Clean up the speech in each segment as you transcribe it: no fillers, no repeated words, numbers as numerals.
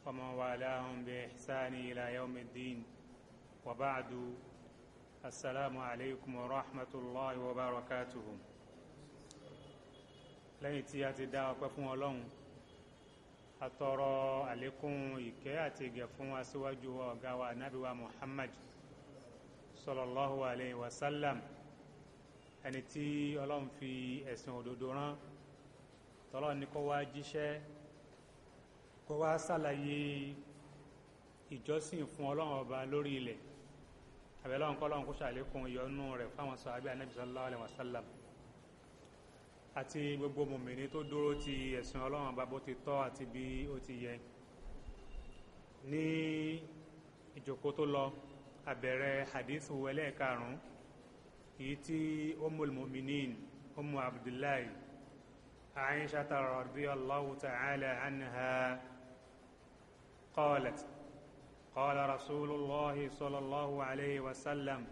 ومن والاهم بإحسان إلى يوم الدين وبعد السلام عليكم ورحمة الله وبركاته. Lẹ́yìn tí a ti dá ọpẹ́ fún Ọlọ́run, atọrọ àlékún ìkẹ́ àti ìgẹ̀ fún aṣíwájú ọ̀gá wa Ànábì wa Muhammad sallallahu alayhi wa sallam, ẹni tí Ọlọ́run fi ẹ̀sìn òdodo rán, tọ́lọ́run ní kó wá jíṣẹ́, kó wá ṣàlàyé ìjọsìn fún Ọlọ́run ọba lórí ilẹ̀. Àbẹ̀lọ́run kọ́lọ́run kó ṣàlékún ìyọ́nú rẹ̀ fáwọn sàhábà Ànábì sallallahu alayhi wa sallam àti gbogbo mùmìnì tó dúró ti ẹ̀sìn Ọlọ́run ọba bó ti tọ́ àti bí ó ti yẹ. Ní ìjókòó tó lọ, a bẹ̀rẹ̀ hadithu ẹlẹ́ẹ̀karùn-ún, èyí tí Ummul Mu'minin Ummu Abdullahi Aisha radiyallahu ta'ala anha qalat qala rasulullahi sallallahu alayhi wa sallam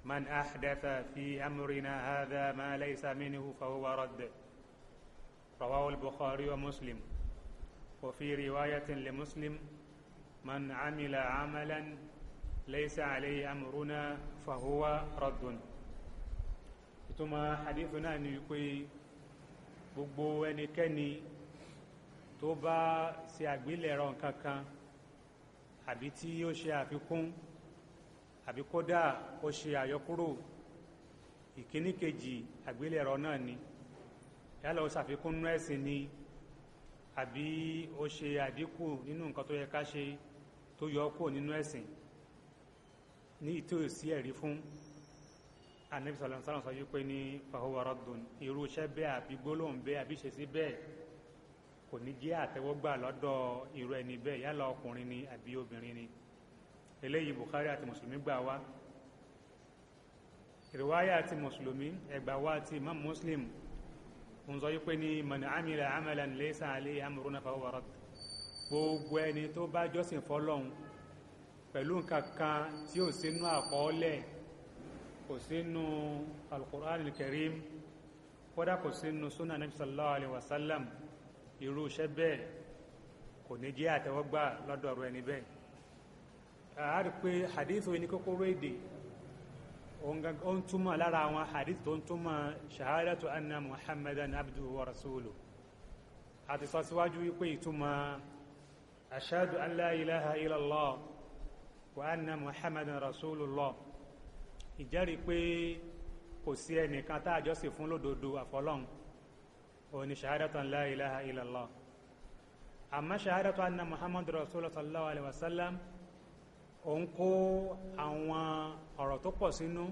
من أحدث في أمرنا هذا ما ليس منه فهو رد. رواه البخاري ومسلم. وفي رواية لمسلم من عمل عملا ليس عليه أمرنا فهو رد. Ìtumọ̀ hadith náà ni wípé gbogbo ẹnikẹ́ni tó bá ṣe àgbélẹ̀rọ nǹkan kan àbí tí ó ṣe àfikún àbí kódà ó ṣe àyọkúrò ìkíní kejì àgbélẹ̀rọ náà ni, yálà ó ṣàfikún nínú ẹ̀sìn ni àbí ó ṣe àdínkù nínú nǹkan tó yẹ ká ṣe tó yọ kúrò nínú ẹ̀sìn ní ìtò sí ẹ̀rí fún. Ànábì sallallahu alaihi wasallam sọ wípé ní fahuwa raddun, irú iṣẹ́ bẹ́ẹ̀ àbí gbólóhùn bẹ́ẹ̀ àbí ìṣesí bẹ́ẹ̀ kò ní jẹ́ àtẹ́wọ́gbà lọ́dọ̀ irú ẹni bẹ́ẹ̀, yálà ọkùnrin ni àbí obìnrin ni. Eléyìí Bukhari àti Mùsùlùmí gbà wá. Ìrìwáyà àti Mùsùlùmí ẹgbà wá àti Imam Muslim ń sọ wípé ní man amila amalan laysa alayhi amruna fahuwa radd. Gbogbo ẹni tó bá jọ́sìn fọ́lọ́hun pẹ̀lú nǹkan kan tí ò sínú àkọọ́lẹ̀, kò sínú al-Qur'an al-Karim, kódà kò sínú sunnah Nabi sallallahu alayhi wa sallam, irú iṣẹ́ bẹ́ẹ̀ kò ní jẹ́ àtẹ́wọ́gbà lọ́dọ̀ ọ̀rọ̀ ẹni bẹ́ẹ̀. A rí pé hadith yìí ní kókóró èdè ó ń túmọ̀ lára àwọn hadith tó ń túmọ̀ shahadatu anna muhammadan abduhu wa rasuluhu. A ti sọ síwájú wípé ìtumọ̀ ashhadu an la ilaha illallah wa anna muhammadan rasulullah, ìjẹ́rìí pé kò sí ẹnìkan tá a jọ́sìn fún lódodo àfọlọ́hun, òun ni shahadatu an la ilaha illallah. Àmọ́ shahadatu anna muhammadan rasulullah sallallahu alayhi wa sallam òun kó àwọn ọ̀rọ̀ tó pọ̀ sínú.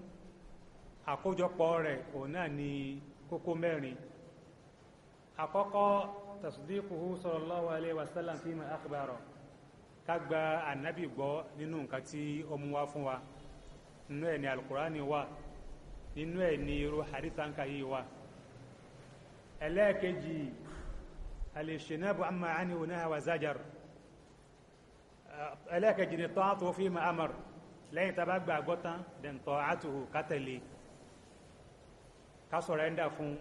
Àkójọpọ̀ rẹ̀ òun náà ni kókó mẹ́rin. Àkọ́kọ́, tasdiquhu sallallahu alayhi wa sallam fima akhbara, ká gba ànábì gbọ́ nínú nǹkan tí ó mú wá fún wa. Nínú ẹ̀ ní alukurani wà, nínú ẹ̀ ní irú hadith àǹkà yìí wà. Ẹlẹ́ẹ̀kejì, al-ijtinabu amma anhu naha wa zajar. Ẹlẹ́ẹ̀kejì ni ta'atuhu fima amar, lẹ́yìn tá a bá gbà gbọ́ tán, then ta'atuhu, ká tẹ̀lé, ká sọ̀rẹ́ńdà fún,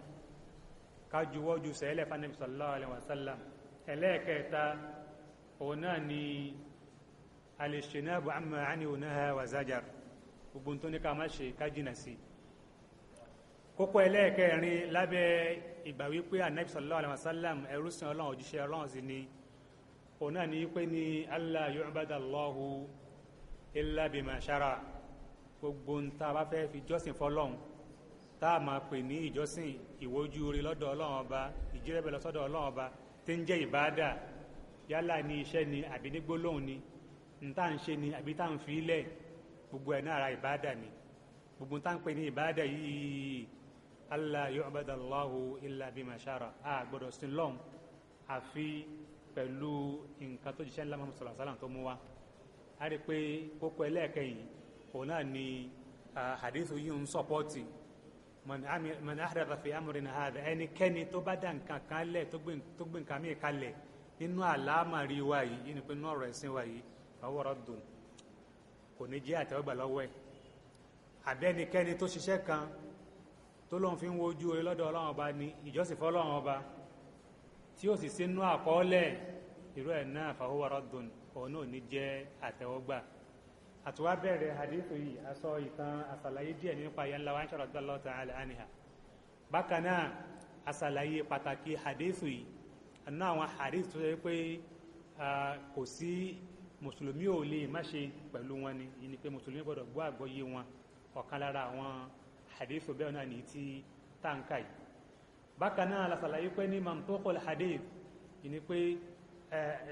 ká juwọ́ ju sẹ́lẹ̀ fún Ànábì sallallahu alaihi wasallam. Ẹlẹ́ẹ̀kẹta òun náà ni al-ijtinabu amma anhu naha wa zajar, gbogbo tó ní ká má ṣe ká jìnà sí. Kókó ẹlẹ́ẹ̀kẹrin lábẹ́ ìgbà wípé Ànábì sallallahu alaihi wasallam ẹrú sin Ọlọ́run, òjíṣẹ́ Ọlọ́run sì ni, òun náà ní pé ní alla yu'bada Allahu illa bima shara. Gbogbo ń tá a bá fẹ́ fi jọ́sìn fọlọ́hun, tá a máa pè ní ìjọsìn, ìwójú rí lọ́dọ̀ Ọlọ́run ọba, ìjírẹ́bẹ̀ lọ́sọ́dọ̀ Ọlọ́run ọba tí ń jẹ́ ìbáàdà, yálà ní iṣẹ́ ni àbí ní gbólóhùn ni, ń tá ń ṣe ni àbí tá ń fi lẹ̀, gbogbo ẹ̀ náà ara ìbáàdà ni. Gbogbo tá ń pè ní ìbáàdà yìí, alla yu'bada Allahu illa bima shara, a gbọ́dọ̀ sin lọ́hùn àfi pẹ̀lú nǹkan tó jíṣẹ́ ńlá Muhammad sallallahu alaihi wasallam tó mú wá. A rí pé kókó ẹlẹ́ẹ̀kẹyìn òun náà ni hadithu yìí ń sọpọ́tì man ahdatha fi amrina hadha, ẹnikẹ́ni tó bá dá nǹkan kan lẹ̀, tó gbé nǹkan míì kalẹ̀ nínú àlámàrí wa yìí, yìí ni pé nínú ọ̀rọ̀ ẹ̀sìn wa yìí, fahuwa raddun, kò ní jẹ́ àtẹ́wọ́gbà lọ́wọ́ ẹ̀. Àbí ẹnikẹ́ni tó ṣiṣẹ́ kan tó lóun fi ń wojú orí lọ́dọ̀ Ọlọ́run ọba ni ìjọsìn fọlọ́run ọba, tí ó sì sínú àkọọ́lẹ̀ Irú ẹ̀ náà fahuwa raddun, òun náà ní jẹ́ àtẹ́wọ́gbà. Àtiwá bẹ̀rẹ̀ hadithu yìí, aṣọ ìtàn àṣàlàyé díẹ̀ nípa ìyá ńlá wa Aisha radiyallahu ta'ala anha. Bákan náà àṣàlàyé pàtàkì hadithu yìí, àná àwọn hadith tó yẹ pé kò sí mùsùlùmí ò lè má ṣe pẹ̀lú wọn ni, yìí ni pé mùsùlùmí gbọ́dọ̀ gbọ́ àgbọ́yé wọn. Ọ̀kan lára àwọn hadithu bẹ́ẹ̀ náà ní ti táǹkà yìí. Bákan náà la ṣàlàyé pé ní mantuqul hadith, yìí ni pé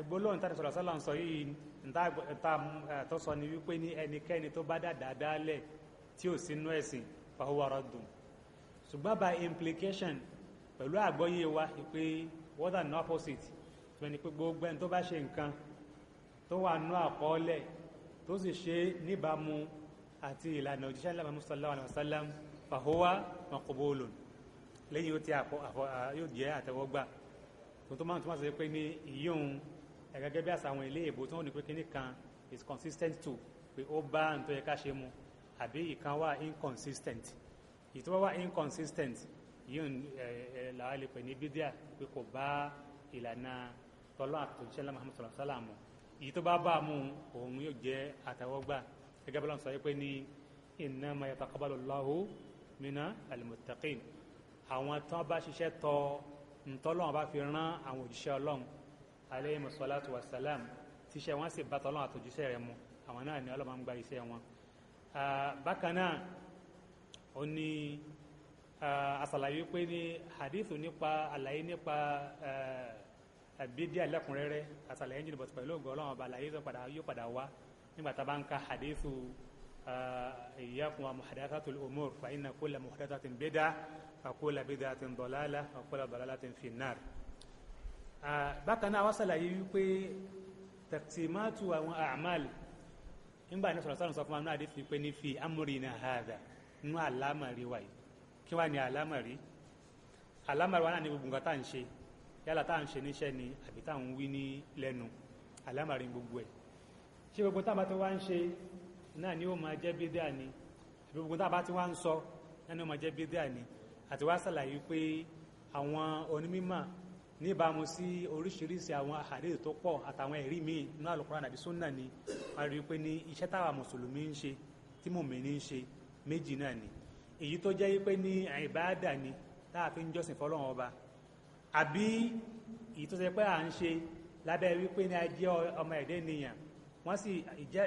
gbólóhùn tàbí sọ̀rọ̀ sọ́lá ń sọ yìí ta tó sọ ni wípé ní ẹnikẹ́ni tó bá dáadáa dálẹ̀ tí ò sínú ẹ̀sìn fahuwa raddun. Ṣùgbọ́n by implication pẹ̀lú àgbọ́yé wa pé what an opposite tó ní pé gbogbo ẹni tó bá ṣe nǹkan tó wà nú àkọọ́lẹ̀ tó sì ṣe níbàámu àti ìlànà òjíṣẹ́ ńlá Muhammad sallallahu alaihi wasallam fahuwa maqbulun, lẹ́yìn yóò jẹ́ àtẹ́wọ́gbà. Tó máa ń túmọ̀ sí pé ní ìyóhun gẹ́gẹ́ bí àṣà àwọn ilé ìbò tí wọ́n ní pé kíní kan is consistent to pé ó bá ń tó yẹ ká ṣe mu, àbí ìkan wà inconsistent. Ìtọ́ wà inconsistent yóò làwọn lè pè ní bídíà, pé kò bá ìlànà tọ́lọ́ àtòjíṣẹ́ ńlá Muhammad sallallahu alaihi wasallam. Èyí tó bá bá mu òun yóò jẹ́ àtẹ́wọ́gbà, gẹ́gẹ́ bí wọ́n sọ pé ní innama yataqabbalu Allahu mina al-muttaqin. Àwọn tó bá ṣiṣẹ́ tọ ntọ́lọ́wọ́n bá fi rán àwọn òjíṣẹ́ Ọlọ́run alayhi salatu wa salam, tíṣẹ́ wọn sì bá tọ́lọ́wọ́n àtòjíṣẹ́ rẹ̀ mu, àwọn náà ni Ọlọ́run máa ń gba iṣẹ́ wọn. Bákan náà ó ní àṣàlàyé pé ní hadithu nípa àlàyé nípa bídíà lẹ́kùnrẹ́rẹ́, àṣàlàyé jìnnà bọ̀tù pẹ̀lú ògo Ọlọ́run ọba, àlàyé yóò padà wá nígbà tá a bá ń ka hadithu iyyakum wa muhdathatul umur fa inna kulla muhdathatin bid'ah wa kulla bid'atin dalalah wa kulla dalalatin fin nar. Bákan náà wá ṣàlàyé wípé taqsimatu àwọn a'mal nígbà ní sọ̀rọ̀ sọ̀rọ̀ sọ fún wa náà àdéhùn pé ní fi amrina hadha, nínú àlámọ̀rí wa yìí. Kí wá ní àlámọ̀rí? Àlámọ̀rí wa náà ní gbogbo nǹkan tá à ń ṣe, yálà tá à ń ṣe níṣẹ́ ni àbí tá à ń wí ní lẹ́nu, àlámọ̀rí gbogbo ẹ̀. Ṣé gbogbo tá a bá ti wá ń ṣe náà ni ó máa jẹ́ bídíà ni, àbí gbogbo tá a bá ti wá ń sọ náà ni ó máa jẹ́ bídíà ni? Àti wá ṣàlàyé pé àwọn onímọ̀ níbàámu sí oríṣiríṣi àwọn àhàdíìsì tó pọ̀ àtàwọn ẹ̀rí míì nínú Al-Qur'an àbí súnà ni wọ́n rí i pé ní iṣẹ́ táwa mùsùlùmí ń ṣe tí mùmínì ń ṣe méjì náà ni. Èyí tó jẹ́ pé ní ìbáàdà ni táà fi ń jọ́sìn fọ́lọ́run ọba, àbí èyí tó ṣe pé à ń ṣe lábẹ́ wípé ní a jẹ́ ọmọ ẹ̀dẹ́ ènìyàn, wọ́n sì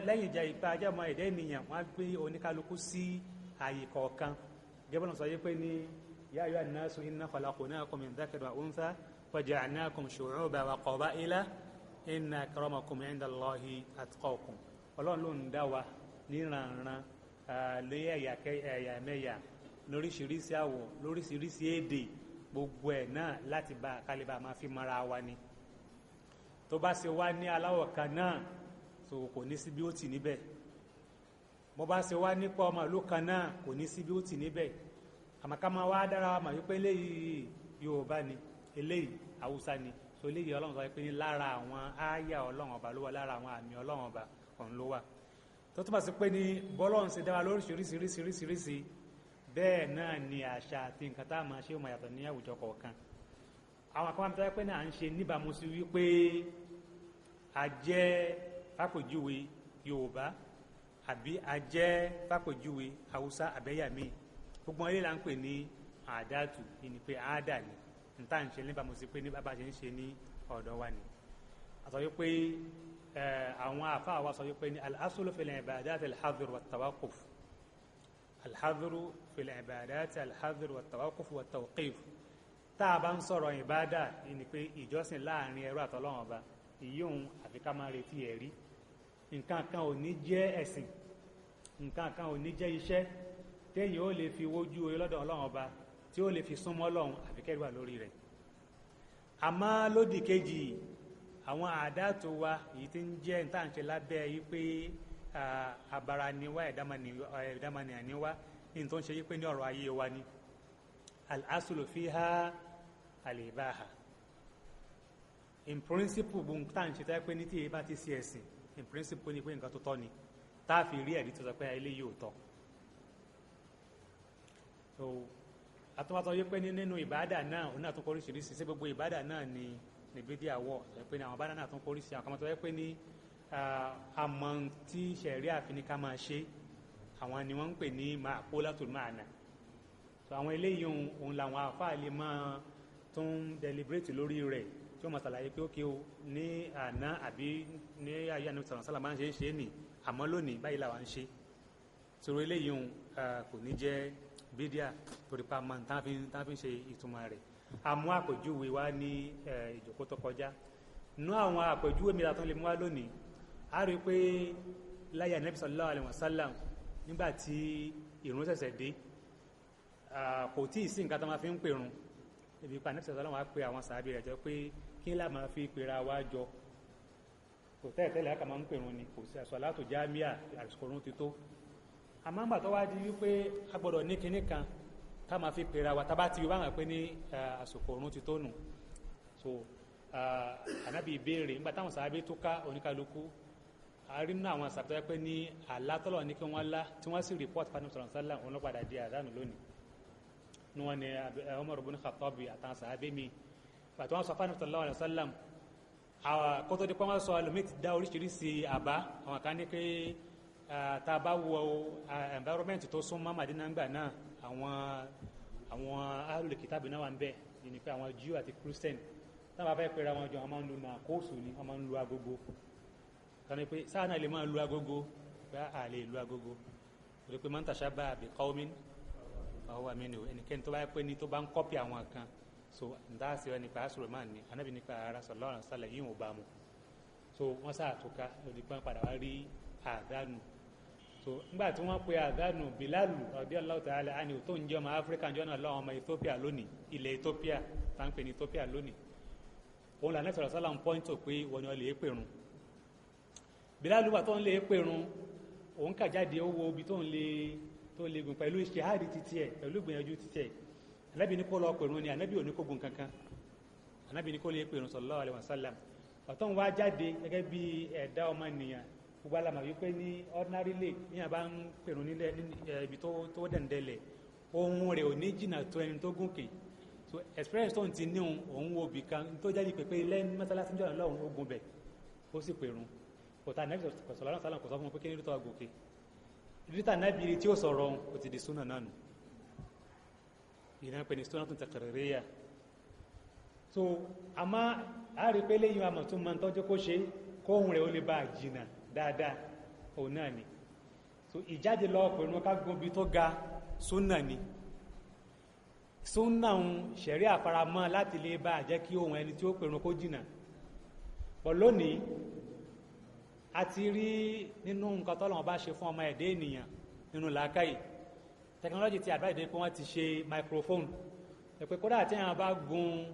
lẹ́yìn ìjà ìpa ajẹ́ ọmọ ẹ̀dẹ́ ènìyàn wọ́n gbé oníkálukú sí ààyè kọ̀ọ̀kan. Gẹ́gẹ́ bọ́lá sọ wípé ní ya ayyuhan nasu inna khalaqnakum min dhakarin wa untha waja'alnakum shu'uban wa qaba'ila inna akramakum 'inda Allahi atqakum. Ọlọ́run ló ń dá wa níranran lé ẹ̀yà mẹ́yà lóríṣiríṣi àwọ̀ lóríṣiríṣi èdè, gbogbo ẹ̀ náà láti bá kálíbà máa fi mara wa ni. Tó bá ṣe wá ní aláwọ̀ kan náà so kò ní sí bí ó tì níbẹ̀, bó bá ṣe wá nípa ọmọ ìlú kan náà kò ní sí bí ó tì níbẹ̀. Àmọ́ ká máa wá dára wa mà wípé eléyìí Yorùbá ni, eléyìí Haúsá ni, so eléyìí Ọlọ́run sọ pé ní lára àwọn ááyà Ọlọ́run ọba ló wà, lára àwọn àmì Ọlọ́run ọba ọ̀hún ló wà. Tó túmọ̀ sí pé ní bọ́lọ́run ṣe dára lóríṣiríṣiríṣiríṣi, bẹ́ẹ̀ náà ni àṣà àti nǹkan tá a máa ṣe ó máa yàtọ̀ ní àwùjọ kọ̀ọ̀kan. Àwọn kan máa ń pẹ́ náà ń ṣe níbàámu sí wípé a jẹ́ fàpèjúwe Yorùbá àbí a jẹ́ fàpèjúwe Haúsá àbẹ́yà míì. Gbogbo ilé là ń pè ní àdáàtù, ní pé àádà ni níta ń ṣe níbàámu sí pé ní bàbá ṣe ń ṣe ní ọ̀dọ̀ wa ni. Àsọ wípé àwọn àfáà wa sọ wípé ní al-aslu fil ibadati al-hadhr wat-tawaqquf, al-hadhru fil ibadati al-hadhru wat-tawaqquf wat-tawqif. Tá a bá ń sọ̀rọ̀ ìbádà ni pé ìjọsìn láàrin ẹrú àtọlọ́run ọba, ìyóhun àfi ká máa retí ẹ̀rí. Nǹkan kan ò ní jẹ́ ẹ̀sìn, nǹkan kan ò ní jẹ́ iṣẹ́ téèyàn ó lè fi wojú orí lọ́dọ̀ Ọlọ́run ọba tí ó lè fi súnmọ́ Ọlọ́run àfi kẹ́rì wà lórí rẹ̀. Àmọ́ lódì kejì àwọn àdáàtò wa èyí tí ń jẹ́ ní tá à ń ṣe lábẹ́ yìí pé abara ni wá, ẹ̀dámanìyàn ni wá, ní tó ń ṣe yìí pé ní ọ̀rọ̀ ayé wa ni al-aslu fiha al-ibaha. In principle gbogbo tá à ń ṣe táyé pé ní tí èyí bá ti ṣe ẹ̀sìn, in principle ni pé nǹkan tó tọ́ ni tá a fi rí ẹ̀rí tó sọ pé eléyìí ò tọ́. So àtúwàtọ̀ yìí pé nínú ìbádà náà òun náà tó kọ oríṣiríṣi sí gbogbo ìbádà náà ni ní bídíà wọ̀. Ẹ pé ní àwọn bá náà tún kórí sí àwọn kan tó yẹ pé ní àmọ́ tí ṣẹ̀ríà fi ní ká máa ṣe, àwọn ni wọ́n ń pè ní ma'qulatul ma'na. So àwọn eléyìí òun làwọn àfáà lè máa tún deliberate lórí rẹ̀, tí wọ́n máa ṣàlàyé pé ókè o, ní àná àbí ní ayé àná sọ̀rọ̀ sálà máa ń ṣe é ṣe é nì, àmọ́ lónìí báyìí làwọn ń ṣe. Sọ̀rọ̀ eléyìí òun kò ní jẹ́ bídíà torí pa máa tá fi ń ṣe ìtumọ̀ rẹ̀. Àmú àpèjúwe wa ní ìjókòó tó kọjá. Nú àwọn àpèjúwe mi látọ́ lè mú wá lónìí, a rí i pé láyé Ànábì sallallahu alaihi wasallam nígbà tí ìrun ṣẹ̀ṣẹ̀ dé, kò tí ì sí nǹkan tó máa fi ń pèrun. Ibi pa Ànábì sallallahu alaihi wasallam wá pe àwọn sàábì rẹ̀ jọ pé kí lá máa fi pera wá jọ. Kò tẹ́lẹ̀ tẹ́lẹ̀ á kà máa ń pèrun ni, kò sí àsàlátù jámíà, àsìkò ìrun ti tó. Àmọ́ ńgbà tó wá di wípé a gbọ́dọ̀ ní kinní kan ká máa fi pera wa, tá bá ti wá hàn pé ní àsìkò ìrun ti tó nù. So Ànábì béèrè nígbà táwọn sàábì tó ká oníkálukú, a rí nínú àwọn sàábì tó yẹ pé ní àlá tọ́lọ̀ ní kí wọ́n lá, tí wọ́n sì rìpọ́tì fún Ànábì sallallahu alaihi wasallam, òun ló padà di àdánù lónìí. Ní wọn ni Umar ibn Khattab àtàwọn sàábì mi pàtó wọn sọ fún Ànábì sallallahu alaihi wasallam, kótó di pé wọ́n sọ ẹlòmíì ti dá oríṣiríṣi àbá. Àwọn kan ní pé tá a bá wo environment tó súnmọ́ Madina ńgbà náà, àwọn ahlul kitabi náà wà ń bẹ̀, ní pé àwọn Jew àti Christian táwọn bá fẹ́ pera wọn jọ, wọ́n máa ń lu nàkóòsù ni, wọ́n máa ń lu agogo. Kan ní pé sáà náà lè máa lu agogo, pé a lè lu agogo torí pé man tashabbaha bi qawmin fahuwa minhu, ẹnikẹ́ni tó bá yẹ pé ní tó bá ń kọ́pì àwọn kan, so nta se wa nípa asọ̀rọ̀ máa ní Ànábì nípa ara sallallahu alaihi wasallam yìí ò bá mu. So wọ́n sáà tó ká lórí pọ́n padà wá rí àdánù. So nígbà tí wọ́n pe àdánù, Bilalu radiyallahu ta'ala anhu tó ń jẹ́ ọmọ Áfíríkà jọ́nà lọ́wọ́, ọmọ Ethiopia lónìí, ilẹ̀ Ethiopia tá ń pè ní Ethiopia lónìí, òun là nẹ́sọ̀rọ̀ sálà ń pọ́ńtò pé wọ́n ni wọ́n lè pèrun. Bilalu wà tó ń lè pèrun, òun kà jáde ó wo ibi tó ń lè tó lè gùn pẹ̀lú ìṣèhádìí títí ẹ̀, pẹ̀lú ìgbìyànjú títí ẹ̀. Ànábì ní kó lọ pèrun ni, Ànábì ò ní kó gun kankan, Ànábì ní kó lè pèrun sallallahu alaihi wasallam. Ọ̀tọ́ ń wá jáde gẹ́gẹ́ bí ẹ̀dá ọmọnìyàn, gbogbo alamọ̀ wípé ní ordinary lake ní àbá ń pèrun nílẹ̀ ibi tó dẹ̀ndẹ̀lẹ̀, ohun rẹ̀ ò ní jìnnà tó ẹni tó gùnkè. So experience tó ń ti ní òun wo bì kan tó jáde pépé lẹ́nu mọ́sálásí jọ̀nà lọ́hùn ogun bẹ̀ ó sì pèrun. Kòtà Ànábì sallallahu alaihi wasallam kò sọ fún un pé kí ní tó gòkè. Ríta Ànábì tí ó sọ̀rọ̀ òun ó ti di súnà náà nù, ìdá pé ní súnà tó taqririyya. So àmọ́ a rí pé lẹ́yìn àmọ̀ tó máa ń tọ́jú kó ṣe kóhun rẹ̀ ó lè bá a jìnnà dáadáa, òun náà ni. So ìjáde lọ pẹ̀lú ká gun ibi tó ga súnà ni, súnà ń ṣẹ̀rí àfaramọ́ láti lè bá a jẹ́ kí ohun ẹni tí ó pẹ̀lú kó jìnnà. Bọ̀ lónìí a ti rí nínú nǹkan tọ́lọ́run bá ṣe fún ọmọ ẹ̀dẹ́ ènìyàn nínú làákàyè, technology ti àbáyé pé wọ́n ti ṣe microphone, ẹ̀pẹ́ kódà tí àwọn bá gun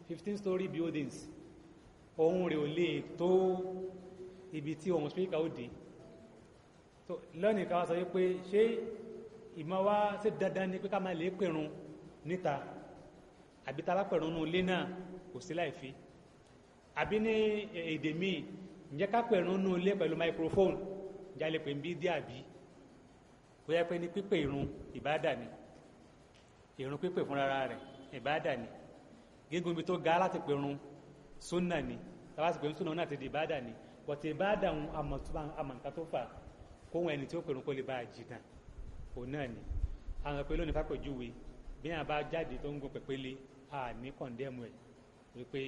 15-story buildings, ohun rẹ̀ ò lè tó ibi tí ohun speaker ó dé. So lónìí ká wá sọ wípé ṣé ìmọ̀ wá ṣé dandan ni pé ká máa lè pèrun níta, àbí tá a bá pèrun nínú ilé náà kò sí láì fi, àbí ní èdè míì ǹjẹ́ ká pèrun nínú ilé pẹ̀lú microphone ǹjẹ́ a lè pè ń bí dí àbí? Ó yẹ pé ní pípé ìrun ìbádà ni, ìrun pípé fúnra rẹ̀ ìbádà ni, gígùn ibi tó ga láti pèrun súnà ni, tàbá sì pé súnà náà ti di ìbádà ni, bọ̀tẹ̀ ìbádà ń àmọ̀ nǹkan tó fà kóhun ẹni tí ó pèrun kó lè bá a jìnnà, òun náà ni. Àwọn pé lónìí fàpèjúwe bí wọn bá jáde tó ń gun pèpele, a ní kọ̀ǹdẹ́mù ẹ̀ wípé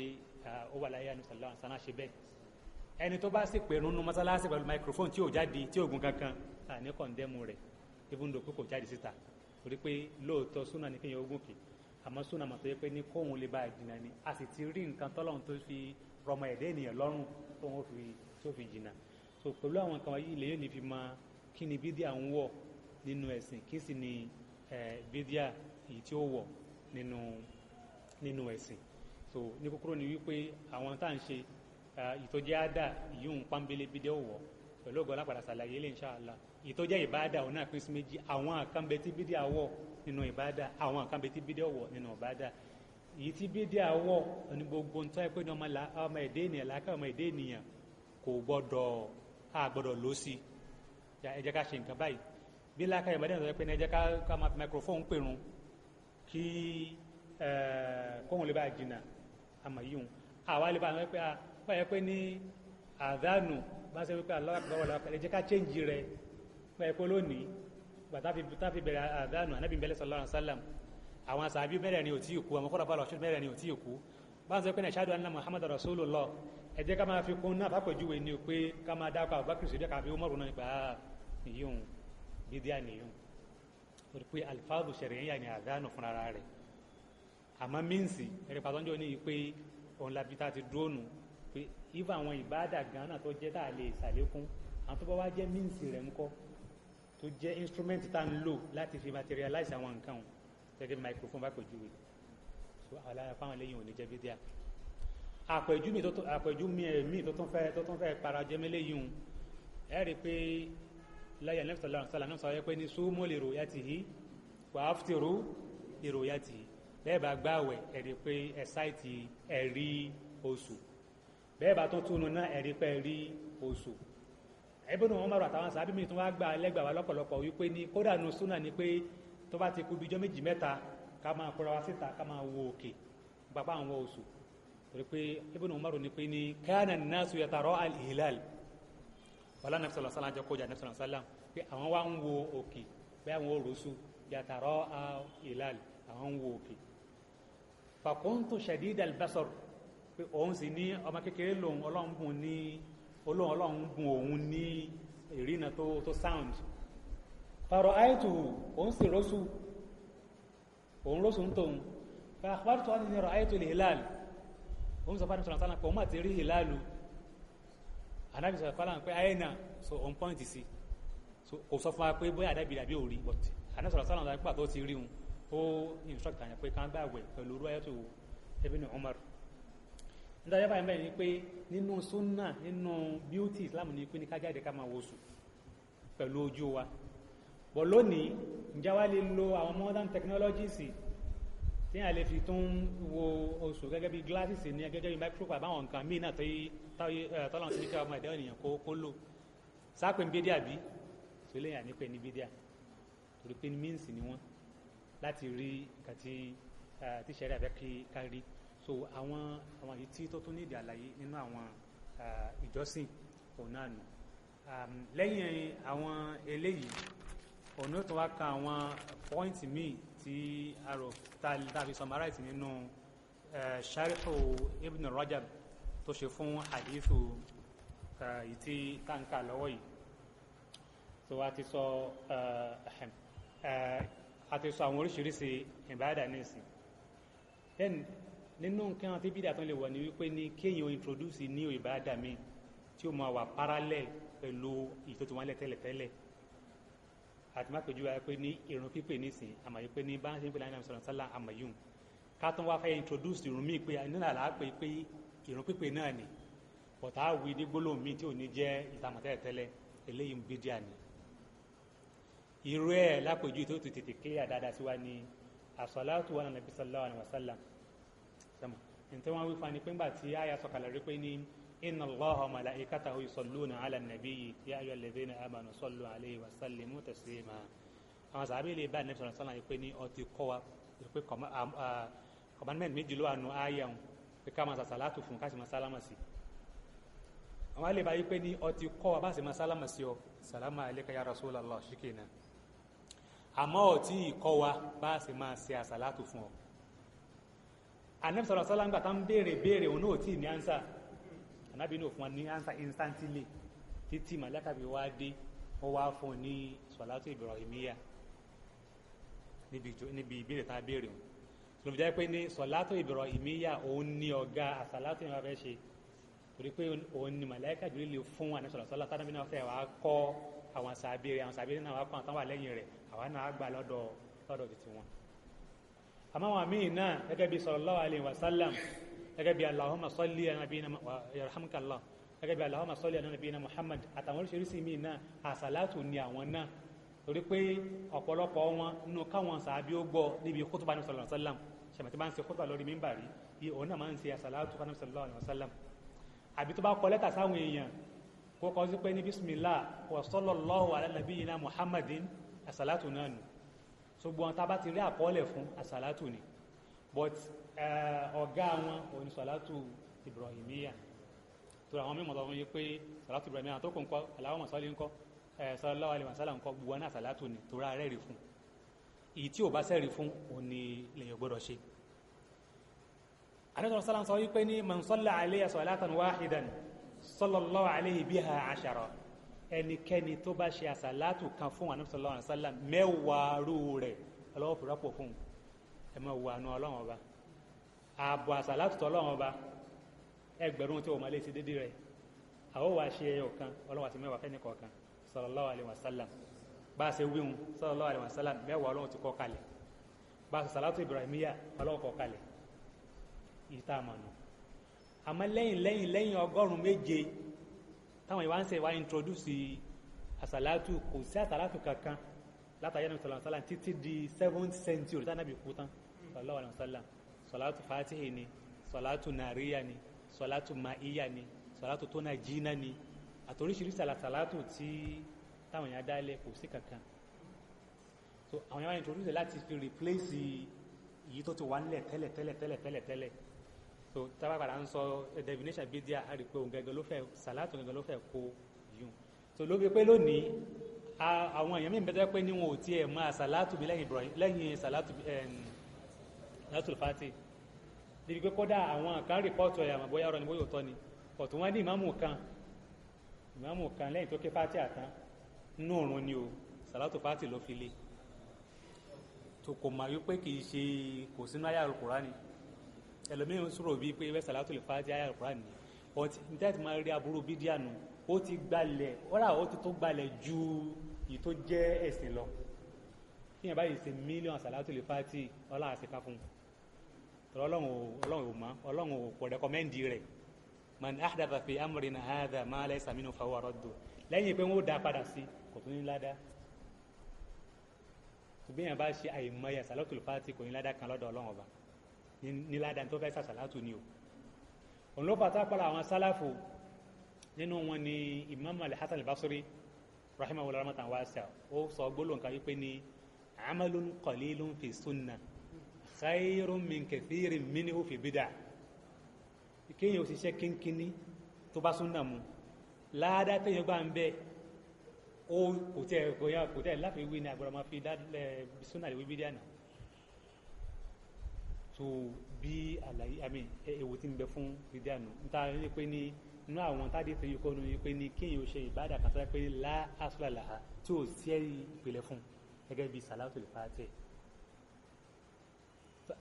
ó wà láyé àánú sàlọ́ àǹsánà ṣe bẹ́ẹ̀. Ẹni tó bá sì pèrun nu mọ́sálásí pẹ̀lú microphone tí ò jáde tí ò gun kankan, a ní kọ̀ǹdẹ́mù rẹ̀ even though pé kò jáde síta, torí pé lóòótọ́ súnà ní kéèyàn ogún kì, àmọ́ súnà mọ̀ tó yẹ pé ní kóhun lè bá a jìnnà ni. A sì ti rí nǹkan tọ́lọ́run tó fi rọmọ ẹ̀dẹ́ ènìyàn lọ́rùn tóun tó fi jìnnà. So pẹ̀lú àwọn nǹkan wọ̀nyí lèyìn ní fi mọ kí ni bídíà ń wọ̀ nínú ẹ̀sìn, kí sì ni bídíà èyí tí ó wọ̀ nínú ẹ̀sìn. So ní kúkúrú ni wípé àwọn tá à ń ṣe ìtọ́jẹ́ àdá ìyóhun pọ́nbélé bídíà ó wọ̀ pẹ̀lú ògo alápàdà sàlàyé lè insha Allah. Ìtọ́jẹ́ ìbáàdà òun náà pín sí méjì, àwọn àkànbẹ tí bídíà wọ̀ nínú ìbáàdà, àwọn àkànbẹ tí bídíà wọ̀ nínú ìbáàdà. Èyí tí bídíà wọ̀ ní gbogbo ntọ́ ẹ pé ní ọmọ ẹ̀dẹ́ ènìyàn làákà ọmọ ẹ̀dẹ́ ènìyàn kò gbọ́dọ̀ a gbọ́dọ̀ lọ sí. Ẹ jẹ́ ká ṣe nǹkan báyìí bí làákà ìbàdàn sọ pé ní ẹ jẹ́ ká máa fi microphone pèrun kí kóhun lè bá jìnnà àmọ̀ yìí hùn. Àwa lè bá wọn pé báyẹn pé ní àdánù bá ṣe wípé Allahu akbar Allahu akbar, ẹ jẹ́ ká change rẹ̀. Báyẹn pé lónìí gbà tá fi bẹ̀rẹ̀ àdánù, Ànábì bẹ̀rẹ̀ sallallahu alaihi wasallam, àwọn sàbí mẹ́rẹ̀ ni ò tí ì kú, àwọn kọ́ra lọ mẹ́rẹ̀ ni ò tí ì kú, bá ń sọ pé ashhadu anna Muhammad rasulullah, ẹ jẹ́ ká máa fi kún náà. Fàpèjúwe ni pé ká máa dákọ̀ Abubakar Siddiq àbí Umaru náà nípa ìyóhun bídíà nìyóhun, torí pé alifáàbù ṣẹ̀ríyà ni àdánù fúnra rẹ̀. Àmọ́ míǹsì ẹ̀rí pàtọ́njọ́ ní pé òun labi tá a ti dúró nù pé ifá àwọn ìbáàdà gan náà tó jẹ́ tá a lè ṣàlékún, àwọn tó bá wá jẹ́ míǹsì rẹ̀ ńkọ́, tó jẹ́ instrument tá ń lò láti fi materialize àwọn nǹkan wọn, gẹ́gẹ́ bí microphone bá pèjúwe. So àwọn alára fáwọn eléyìí ò ní jẹ́ bídíà. Àpèjú mi tó tún fẹ́ parajẹ́ mẹ́lẹ́yìn òun, ẹ rí i pé láyé Ànábì sallallahu alaihi wasallam sọ pé ní sumu li ru'yatihi wa aftiru li ru'yatihi. Bẹ́ẹ̀ bá gbààwẹ̀, ẹ rí i pé ẹ sight ẹ rí oṣù. Bẹ́ẹ̀ bá tún túnu náà, ẹ rí pé ẹ rí oṣù. Ibn Umar àtàwọn sàbí mi tún wá gbà lẹ́gbàá wa lọ́pọ̀lọpọ̀ wípé ní kódà nu súnà ni pé tó bá ti kú bí ijọ́ méjì mẹ́ta, ká máa kóra wa síta, ká máa wo òkè pápá àwọn oṣù, torí pé Ibn Umar ní pé ní kana an-nasu yatara al-hilal wàlá Nabi sallallahu alaihi wasallam jẹ́ kójà Nabi sallallahu alaihi wasallam pé àwọn wá ń wo òkè pé àwọn òrùsù yatara al-hilal, àwọn ń wo òkè. Fa kuntu shadid al-basar, pé òun sì ní ọmọ kékeré lòun, Ọlọ́run bùn ní olóhùn, Ọlọ́run bùn òun ní ìrìnà tó sound. Fara'aytuhu, òun sì rọ́sù, òun rọ́sù ń tóun. Fa akhbartu anni ra'aytu al-hilal, òun sọ fún àdìsọ̀rọ̀ sálà pé òun mà ti rí hilalu. Ànábì sọ̀rọ̀ fọlá pé ayé náà so òun point sí. So kò sọ fún wa pé bóyá àdábì àbí òrí, but ànábì sọ̀rọ̀ sálà pé àtọ́ ti rí òun, ó instruct àyàn pé ká gbààwẹ̀ pẹ̀lú orú ayẹ́tò Ibn Umar. Nítorí báyìí bẹ́ẹ̀ ni pé nínú súnà, nínú beauty Islam ni pé ní ká jáde ká máa wosù pẹ̀lú ojú wa. Bọ̀ lónìí, ǹjẹ́ wá lè lo àwọn modern technologies tí a lè fi tún wo oṣù, gẹ́gẹ́ bí glasses ní, gẹ́gẹ́ bí microscope, àbáwọn nǹkan míì náà tọ́lọ́run ti ní kí ọmọ ẹ̀dá ènìyàn kó lò sápẹ́ ní bídíà bí tó lè yàn ní pé ní bídíà, torí pé means ni wọ́n láti rí nǹkan tí sẹ́rí àfẹ́ kí ká rí. So àwọn yìí tí tó tún ní ìdí àlàyé nínú àwọn ìjọsìn òun náà nù. Lẹ́yìn àwọn eléyìí, òun ó tún wá ka àwọn point míì tí a rò tá a fi summarize nínú sharhu Ibn Rajab tó ṣe fún hadithu yìí tí táǹkà lọ́wọ́ yìí. So a ti sọ àwọn oríṣiríṣi ìbáàdà nísìn. Then nínú nǹkan tí bídà tó lè wọ̀ ni wípé ní kéèyàn introduce ní ìbáàdà míì tí ó máa wà parallel pẹ̀lú ìtò tí wọ́n lẹ̀ tẹ́lẹ̀tẹ́lẹ̀. Àti má pèjú wa pé ní ìrun pípé nísìn, àmọ́ yìí pé ní bá ń ṣe ń pè láyé sọ̀rọ̀ sálà àmọ́ yìí, ká tún wá fẹ́ introduce ìrun míì pé nínú àlá pé ìrun pípé náà ni bọ̀tá wí ní gbólóhùn míì tí ò ní jẹ́ ìtàmọ̀ tẹ́lẹ̀tẹ́lẹ̀, eléyìí ń bídíà ni. Irú ẹ̀ lápèjú tó ti tètè clear dáadáa sí wa ní àsàlátù wa nàbí sallallahu alaihi wasallam sọmọ nítorí wọn wí fún wa ni pé ńgbà tí àyà sọ̀kalẹ̀ rí pé ní inna Allaha wa malaikatahu yusalluna ala nabiyyi ya ayyuhal ladhina amanu sallu alayhi wa sallimu taslima. Àwọn sàbí lè bá nàbí sallallahu alaihi wasallam pé ní ọtí kọ́ wa pé commandment méjì ló wà nù àyà wọn, pé ká máa sàṣàlátù fún, ká sì máa sálámà sí. Àwọn àlè bá yí pé ní ọtí kọ́ wa bá sì máa sálámà sí ọ, sàlámà alayka ya Rasulallah, ṣíkìnà, àmọ́ ọtí ìkọ́ wa bá sì máa ṣe àsàlátù fún ọ. Ànábì sallallahu alaihi wasallam tá ń béèrè béèrè, òun náà tí ní answer. Ànábì náà fún wa ní answer instantly títí màláíkà fi wá dé, ó wá fún un ní sọ̀látù Ibrahimiyya níbi ìbéèrè tá a béèrè òun. Ló fi jẹ́ pé ní sọ̀látù Ibrahimiyya, òun ní ọ̀gá àsàlátù yẹn wá fẹ́ ṣe, torí pé òun ní màláíkà Jibril lè fún Ànábì sallallahu alaihi wasallam, tánàbí náà fẹ́ wá kọ́ àwọn sàbẹ̀rẹ̀, àwọn sàbẹ̀rẹ̀ náà wá kọ́ àwọn táwọn wà lẹ́yìn rẹ̀, àwa náà gbà lọ́dọ̀ títí wọn. Àmọ́ àwọn míì náà, gẹ́gẹ́ bí sallallahu alaihi wasallam, gẹ́gẹ́ bí Allahumma salli ala nabiyina yarhamkallah, gẹ́gẹ́ bí Allahumma salli ala nabiyina Muhammad, àtàwọn oríṣiríṣi míì náà, àsàlátù ni àwọn náà, torí pé ọ̀pọ̀lọpọ̀ wọn nínú káwọn sàábí ó gbọ́ níbi kútùbà ní sallallahu alaihi wasallam. Ṣàmì tí bá ń ṣe kútùbà lórí mímbàrí yìí, òun náà máa ń ṣe àsàlátù fún sallallahu alaihi wasallam, àbí tó bá kọ lẹ́tà sáwọn èèyàn, kó kọ sí pé ní bismillah wa sallallahu ala nabiyyina Muhammadin, àsàlátù náà nù. So gbọ́n tá a bá ti rí àkọọ́lẹ̀ fún, àsàlátù ni. But ọ̀gá wọn òun ni sàlátù. Ibrahimiyya. Tó àwọn mímọ̀ tó fún yí pé sàlátù Ibrahimiyya tó kò ń kọ́ Allahumma salli ń kọ́ sallallahu alaihi wasallam ń kọ́, gbogbo náà sàlátù ni tó rà rẹ́rìí fún. Èyí tí ò bá sẹ́rìí fún òun ni lèyàn gbọ́dọ̀ ṣe. Ànábì sallam sọ wípé ní man salla alayya salatan wahidan sallallahu alayhi biha ashara, ẹnikẹ́ni tó bá ṣe àsàlátù kan fún Ànábì sallallahu alaihi wasallam mẹ́wàá rú rẹ̀ ọlọ́wọ́ fi rọ́pò fún ẹ máa wà nù ọlọ́wọ́n ọba. Ààbò àsàlátù tọ́lọ́wọ́n ọba ẹgbẹ̀rún tí o máa lè ṣe dédé rẹ̀, àwọn wàá ṣe ẹyọ kan ọlọ́wọ́ àti mẹ́wàá fẹ́ni kọ̀ọ̀kan sallallahu alaihi wasallam. Bá a ṣe wíhun sallallahu alaihi wasallam mẹ́wàá ọlọ́wọ́ ti kọ́ kalẹ̀, bá a ṣe sàlátù Ibrahimiyya ọlọ́wọ́ kọ́ kalẹ̀ ìta àmọ̀nà. Àmọ́ lẹ́yìn 700 táwọn ìwà ń ṣe wá introduce àsàlátù, kò sí àsàlátù kankan látàyé Ànábì sallallahu alaihi wasallam títí di 7th century tí Ànábì kú tán sallallahu alaihi wasallam. Sọ̀látù fatihi ni, sọ̀látù nàríyà ni, sọ̀látù ma'íyà ni, sọ̀látù tó na jìnnà ni, àtòríṣiríṣi àsàlátù tí táwọn èèyàn dálẹ̀ kò sí kankan. So àwọn èèyàn wá introduce láti fi replace èyí tó ti wà nílẹ̀ tẹ́lẹ̀ tẹ́lẹ̀ tẹ́lẹ̀ tẹ́lẹ̀ tẹ́lẹ̀. So tábà padà ń sọ definition bídíà, a rí pé òun gẹ́gẹ́ ló fẹ́ sàlátù gẹ́gẹ́ ló fẹ́ kó yún. So ló fi pé lónìí àwọn èèyàn mí bẹ́tẹ́ pé níwọ̀n ò tiẹ̀ máa sàlátù bí lẹ́yìn Ibrahim lẹ́yìn sàlátù sàlátù fati, níbi pé kódà àwọn kan rìpọ́ọ̀tù ẹ̀ àmọ́ bóyá ọ̀rọ̀ ni bóyá òótọ́ ni, ọ̀tún wọn ní ìmáàmù kan lẹ́yìn tó ké fati àtán nínú òrun ni o, sàlátù fati ló fi lé. Tó kò mà wípé kì í ṣe kò sínú àyá Al-Kùránì. Ẹlòmíràn sọ̀rọ̀ bíi pé ẹbẹ́ sàlátù lè fati àyá Al-Kùránì ni, but níta ti máa rí aburú bídíà nù, ó ti gbalẹ̀ ọ̀rà ó ti tó gbalẹ̀ ju èyí tó jẹ́ ẹ̀sìn lọ. Kí yẹn báyìí ṣe mílíọ̀nù sàlátù lè fati ọlá àṣekà fún un, tọ́lọ́ ọlọ́run ò mọ̀, ọlọ́run ò kò rẹ́kọ́mẹ́ndì rẹ̀. Man ahdatha fi amrina hadha ma laysa minhu fahuwa raddu, lẹ́yìn pé wọ́n ó dá padà sí kò tún ní ládá. Bí yẹn bá ṣe àìmọye sàlátù lè fati kò ní ládá kan lọ́dọ̀ ọlọ́run ọba, ní ládá tó fẹ́ sàlátù ni o. Òun ló fàtà pàlà àwọn sálàfù nínú wọn ni Imam al-Hasan al-Basri rahimahullah rahmatan wasi'a, ó sọ gbólóhùn kan wípé ní amalun qalilun fi sunna khayrun min kathirin minhu fi bid'ah. Kéèyàn òṣìṣẹ́ kínkínní tó bá súnà mu, ládá téèyàn gbà ń bẹ ó kò tẹ̀ láfi wí ní agbára máa fi súnà lè wí bídíà náà. So bí àlàyé àmì ewu tí ń bẹ fún bídíà nù níta ní pé ní inú àwọn tádé fi kọ́ nu pé ní kéèyàn ó ṣe ìbádà kan tó yẹ pé lá asla laha tí ò sí ìpìlẹ̀ fún gẹ́gẹ́ bí sàlátù lè fàátì.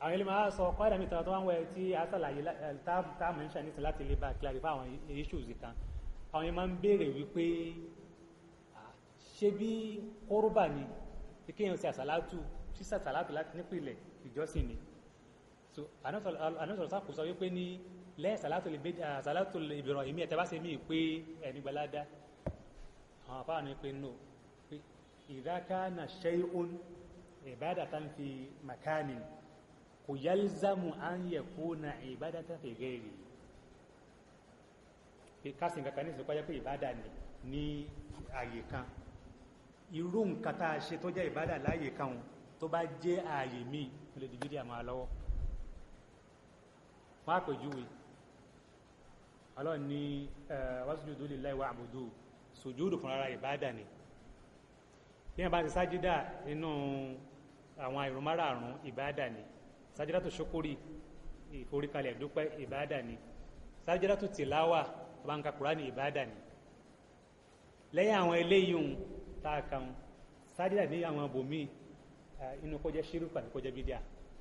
Àwọn ilé máa sọ kọ́ ẹ̀dàmí tó wá ń wẹ̀ tí a ṣàlàyé tá a mọ̀ ń ṣàníṣe láti lè bá clarify àwọn issues kan. Àwọn yẹn máa ń béèrè wípé ṣé bí kórúbà ni kéèyàn ṣe àsàlátù sísà sàlátù láti nípìnlẹ̀ ìjọsìn ni. So anásọ̀rọ̀ sá kò sọ wípé ní lẹ́yìn sàlátù Ibrahimi ẹ̀tẹ́ bá ṣe mí pé ẹni gbalada. Àwọn afáà ní pé no, pé idha kana shay'un ibadatan fi makanin kò yalzamu an yakuna ibadatan fi ghairi. Pé kásìn kankan ní ìsìnkú pé ìbádà ni ní ààyè kan, irú nǹkan tá a ṣe tó jẹ́ ìbádà láàyè kan tó bá jẹ́ ààyè míì ó lè di bídíà máa lọ́wọ́. Fún àpèjúwe, ọlọ́run ní wasjudu lillahi wa'budu, sùjúdù fún ara ìbádà ni. Bí wọ́n bá ti sájídà nínú àwọn ìrun márààrún ìbádà ni, sájídà tó ṣókórì ìforíkalẹ̀ dúpẹ́ ìbádà ni, sájídà tó tìláwà tó bá ń ka Kùránì ìbádà ni. Lẹ́yìn àwọn eléyìí ohun tá a kàn sájídà ní àwọn ibòmíì inú kó jẹ́ ṣírùkù àti kó jẹ́ bídíà,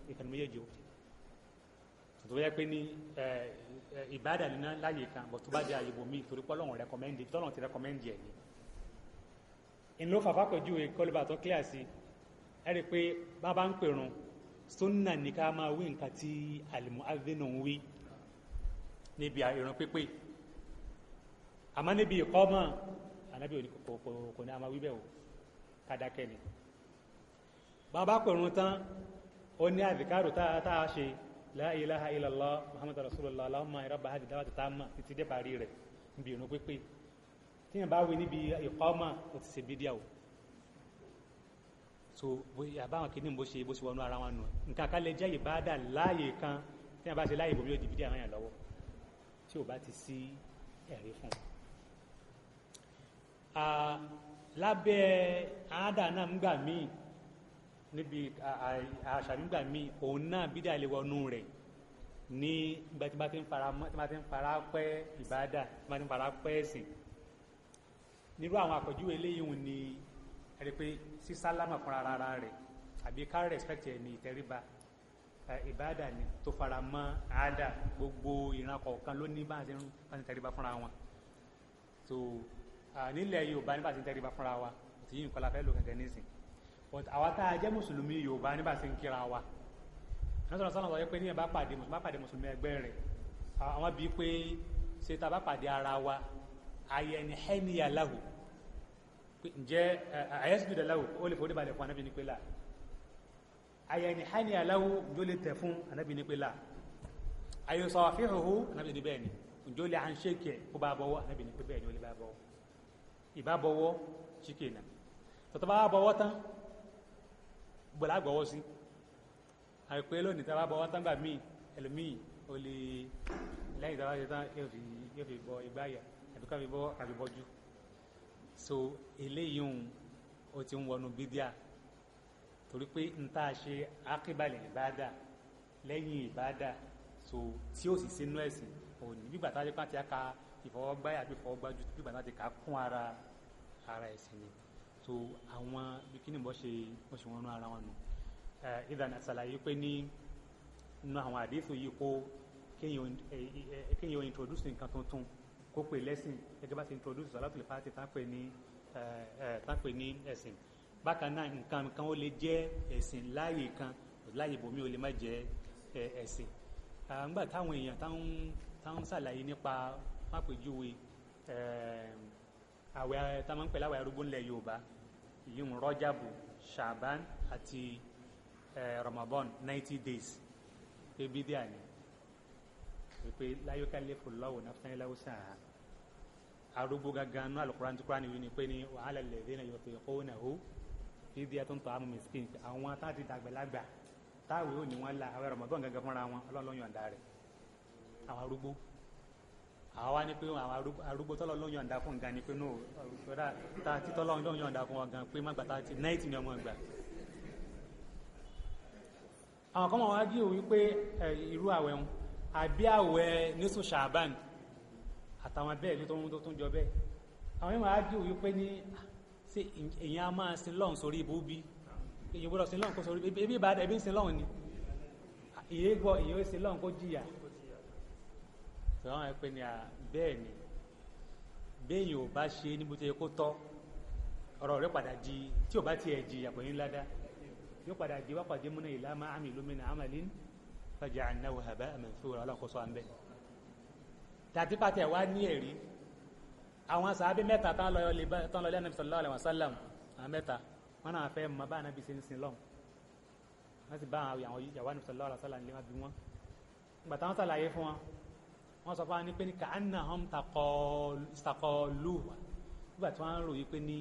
ìkànnì méjèèjì ó tó yẹ pé ní ìbádà nínú láàyè kan bọ̀ tó bá jẹ́ àyè ibòmíì torí pé Ọlọ́run rẹkọmẹ́ndì tọ́lọ́run ti rẹkọmẹ́ndì ẹ̀ ni. Ìlú fàfà pẹ̀jú kọlùbà tó clear sí ẹ rí i pé bá ń pèrún sunna ní ká máa wí nǹkan tí al-mu'adhdhinu ń wí níbi ìrun pípé, àmọ́ níbi ìkọ́mọ̀ ànábì òní kò ní a máa wí bẹ́ẹ̀ o, kàdákẹ́ ni. Bá pèrún tán ó ní àdìkárò tá a ṣe la ilaha illallah muhammadu rasulullah allahumma rabba hadhihi da'wati tamma títí dé parí rẹ̀ níbi ìrun pípé. Tí yẹn bá wí níbi ìkọ́mọ̀ ó ti ṣe bídíà o. So àbáwọn kìíní bó ṣe wọnú ara wọn nù, nǹkan kan lè jẹ́ ìbádà láàyè kan tí yẹn bá ṣe láàyè bòmí ó di bídíà máa yàn lọ́wọ́. ò bá ti sí ẹ̀rí fún un. Lábẹ́ àádà náà ń gbà míì níbi àṣà nígbà míì òun náà bídà lè wọnú rẹ̀ ní ìgbà tí bá ti ń fara pẹ́ ìbádà, tí bá ti ń fara pẹ́ ẹ̀sìn. Nírú àwọn àpèjúwe eléyìí hùn ni ẹ̀rí pé sí sálámà fúnra ara rẹ̀ àbí ká respect ẹ̀ ní ìtẹríba ìbádà ni tó fara mọ́ àádà. Gbogbo ìran kọ̀ọ̀kan ló ní bá ń tẹríba fúnra wọn. So nílẹ̀ Yorùbá ní bá ti ń tẹríba fúnra wa, tí yìí nǹkan la fẹ́ lò kankan nísìn. But àwa tá a jẹ́ mùsùlùmí Yorùbá ní bá ti ń kíra wa, sọ̀rọ̀ sọ́nà sọ pé ní ẹ̀ bá pàdé mùsùlùmí bá pàdé mùsùlùmí ẹgbẹ́ rẹ̀, àwọn bíi pé ṣe tá a bá pàdé ara wa ayẹni hẹ́niyà láhù, ǹjẹ́ ayẹ́sùdùdà láhù ó lè forí balẹ̀ fún anábì ní pé là, ayẹni hẹ́niyà láhù ǹjọ́ lè tẹ̀ fún anábì ní pé là, ayọ̀sọ̀ àfihàn anábì ní bẹ́ẹ̀ ni, ǹjọ́ lè handshake ẹ̀ kó bá bọ́wọ́ anábì ní pé bẹ́ẹ̀ ni ó lè bá bọ́wọ́, ìbá bọ́wọ́ ṣíkè náà tọ́tọ́ bá bọ́wọ́ tán gbọ́dọ̀ àgbọ̀wọ́ sí. Àìpé lónìí tí a bá bọ́wọ́ tán gbà míì ẹlòmíì ó lè lẹ́yìn tí a bá ṣe tán yóò fi bọ igbá yà àbí ká fi bọ́ àbí bọ́jú. So eléyìí òun ó ti ń wọnú bídíà, torí pé n tá a ṣe àkíbalẹ̀ ìbáàdà lẹ́yìn ìbáàdà, so tí ó sì sínú ẹ̀sìn òní gbígbà tá a ṣe pàtí aka ìfọwọ́gbáyà àbí ìfọwọ́gbájú gbígbà tá a ti kà á kún ara ẹ̀sìn ni. So àwọn bí kíni bọ́ ṣe wọnú ara wọn nù. Ìdàn àṣàlàyé pé ní inú àwọn àdéhùn yìí kó kéèyàn introduce nǹkan tuntun kó pè lẹ́sìn, gẹ́gẹ́ bá ti introduce Salatul Fati tá pè ní ẹ̀sìn. Bákan náà nǹkan kan ó lè jẹ́ ẹ̀sìn láàyè kan, láàyè ibòmí ó lè má jẹ́ ẹ̀sìn. Nígbà táwọn èèyàn táwọn ṣàlàyé nípa mápèjúwe àwẹ̀ tá máa ń pè láwẹ̀ arúgbó ńlẹ̀ Yorùbá, ìyíhun Rọ́jàbù, Ṣàbán àti Ramadan 90 days pé bídíà ni, pé la yukallifu Allahu nafsan illa wus'aha. Arúgbó gangan náà Al-Qur'an tí Kúránì wí ni pé ní wa 'ala alladhina yutiqunahu fidyatun ta'amu miskin. Àwọn tá ti dàgbàlagbà táwé ò ní wọn la àwẹ̀ Ramadan gangan fúnra wọn Ọlọ́run ló yọ̀ǹda rẹ̀. Àwọn arúgbó àwọn wá ní pé àwọn arúgbó tọ́lọ́ ló yọ̀ǹda fún gan ni pé no títọ́lọ́ ló yọ̀ǹda fún wọn gan pé má gbà tá ti 90 ni ọmọ gbà. Àwọn kan wọ́n wá gí òwí pé irú àwẹ̀ wọn àbí àwẹ̀ nísù Ṣàbán àtàwọn bẹ́ẹ̀ tó ń jọ bẹ́ẹ̀. Àwọn yóò máa gí òwí pé ní ṣé èèyàn á máa sin lọ́hùn sórí ibú bí? Èèyàn gbọ́dọ̀ sin lọ́hùn kó sórí ebi ìbàdàn ebi ń sin lọ́hùn ni, ìyé gbọ́ èèyàn ó sin lọ́hùn kó jìyà. Sọ̀rọ̀ ẹ pé ní à bẹ́ẹ̀ ni béèyàn ò bá ṣe níbo tó yẹ kó tọ́ ọ̀rọ̀ rẹ̀ padà di tí ò bá tiẹ̀ jìyà kò ní ládàá, yóò padà di wákàtí múná ìlà máa àmì lómìnà àmàlín faja'alnahu haba'an manthura. Ọlọ́kọ̀ọ́sọ à ń bẹ̀. Tàbí pàtẹ́ wá ní ẹ̀rí àwọn sàábé mẹ́ta tán lọ lé Ànábì sallallahu alaihi wasallam, àwọn mẹ́ta wọn náà fẹ́ mọ bá Ànábì ṣe ń sin lọ́hùn, wọ́n sì bá àwọn ìyàwó Ànábì sallallahu alaihi wasallam lé wọn bí wọn. Ìgbà táwọn sàlàyé fún wọn, wọ́n sọ fún wọn ní pé ní ka'annahum istaqaluha, nígbà tí wọ́n ń ròyìn pé ní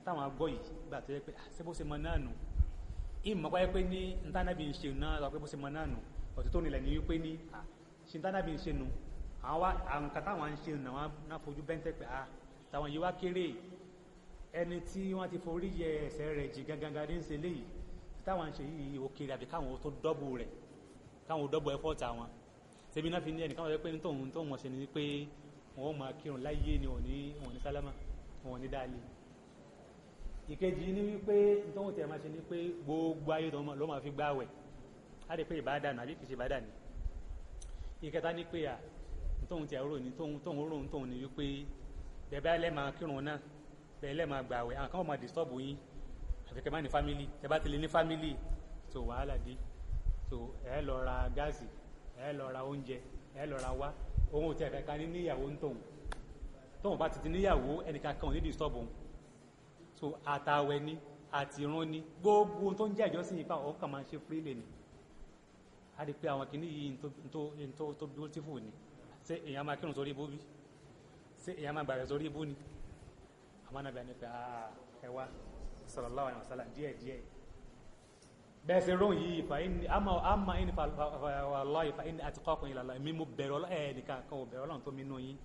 táwọn gbọ́ yìí gbà tó yẹ pé ṣé bó ṣe mọ náà nù, ìmọ̀ pé pé ní ntánàbí ń ṣe náà lọ pé bó ṣe mọ náà nù, ọ̀tún tó nílẹ̀ ní wípé ní ṣe ntánàbí ń ṣe nù, àwọn nǹkan táwọn ń ṣe nù náà fojú bẹ́ńtẹ́ pé táwọn yìí wá kéré, ẹni tí wọ́n ti forí yẹ ẹsẹ̀ rẹ̀ jì gangan ní ṣe léyìí táwọn ń ṣe yìí ó kéré, àbí káwọn tó dọ́bù rẹ̀, káwọn dọ́bù ẹ̀fọ́ọ̀tì àwọn ṣebí náà fi ní ẹnìkan wọ́n pé ní tóun wọ́n ṣe ni pé wọ́n máa kírun láyé ni wọ́n ní sálámà, wọn ní dáálé. Ìkejì ní wípé tóun tẹ̀ máa ṣe ni pé gbogbo ayé ló máa fi gbáwẹ̀, á lè pé ìbádà nù àbí kìí ṣe ìbádà ni. Ìkẹta ní pé à tóun tẹ̀ rò ní tóun rò ní tóun ní wípé bẹ́ẹ̀ bá lẹ́ máa kírun náà, bẹ́ẹ̀ lẹ́ máa gbàwẹ̀, àwọn kan máa disturb yín, àfi kẹ́ máa ní family, tẹ́ bá ti lè ní family tó wàhálà dé, tó ẹ lọ ra gáàsì, ẹ lọ ra oúnjẹ, ẹ lọ ra wá, òun ò tẹ̀ fẹ́ ká ní níyàwó ń tóun, tóun bá ti ti níyàwó ẹnìkan kan ò ní disturb òun. So àtàwẹ̀ ni àti ìrun ni gbogbo tó ń jẹ́ ìjọsìn yìí fáwọn ọkàn máa ń ṣe freely ni. A rí pé àwọn kìíní yìí tó beautiful ni. Ṣé èèyàn máa kírun sórí ibú bí? Ṣé èèyàn máa gbàgbé sórí ibú ni? Àwọn ànábì ní pé ẹ wá sallallahu alaihi wasallam díẹ̀ díẹ̀. Bẹ́ẹ̀ ṣe róhùn yìí fa inni ama inni wallahi fa inni atqakum ila Allah, èmi mo bẹ̀rù Ọlọ́run, ẹ̀ nìkan kan ò bẹ̀rù Ọlọ́run tó mi nù yín.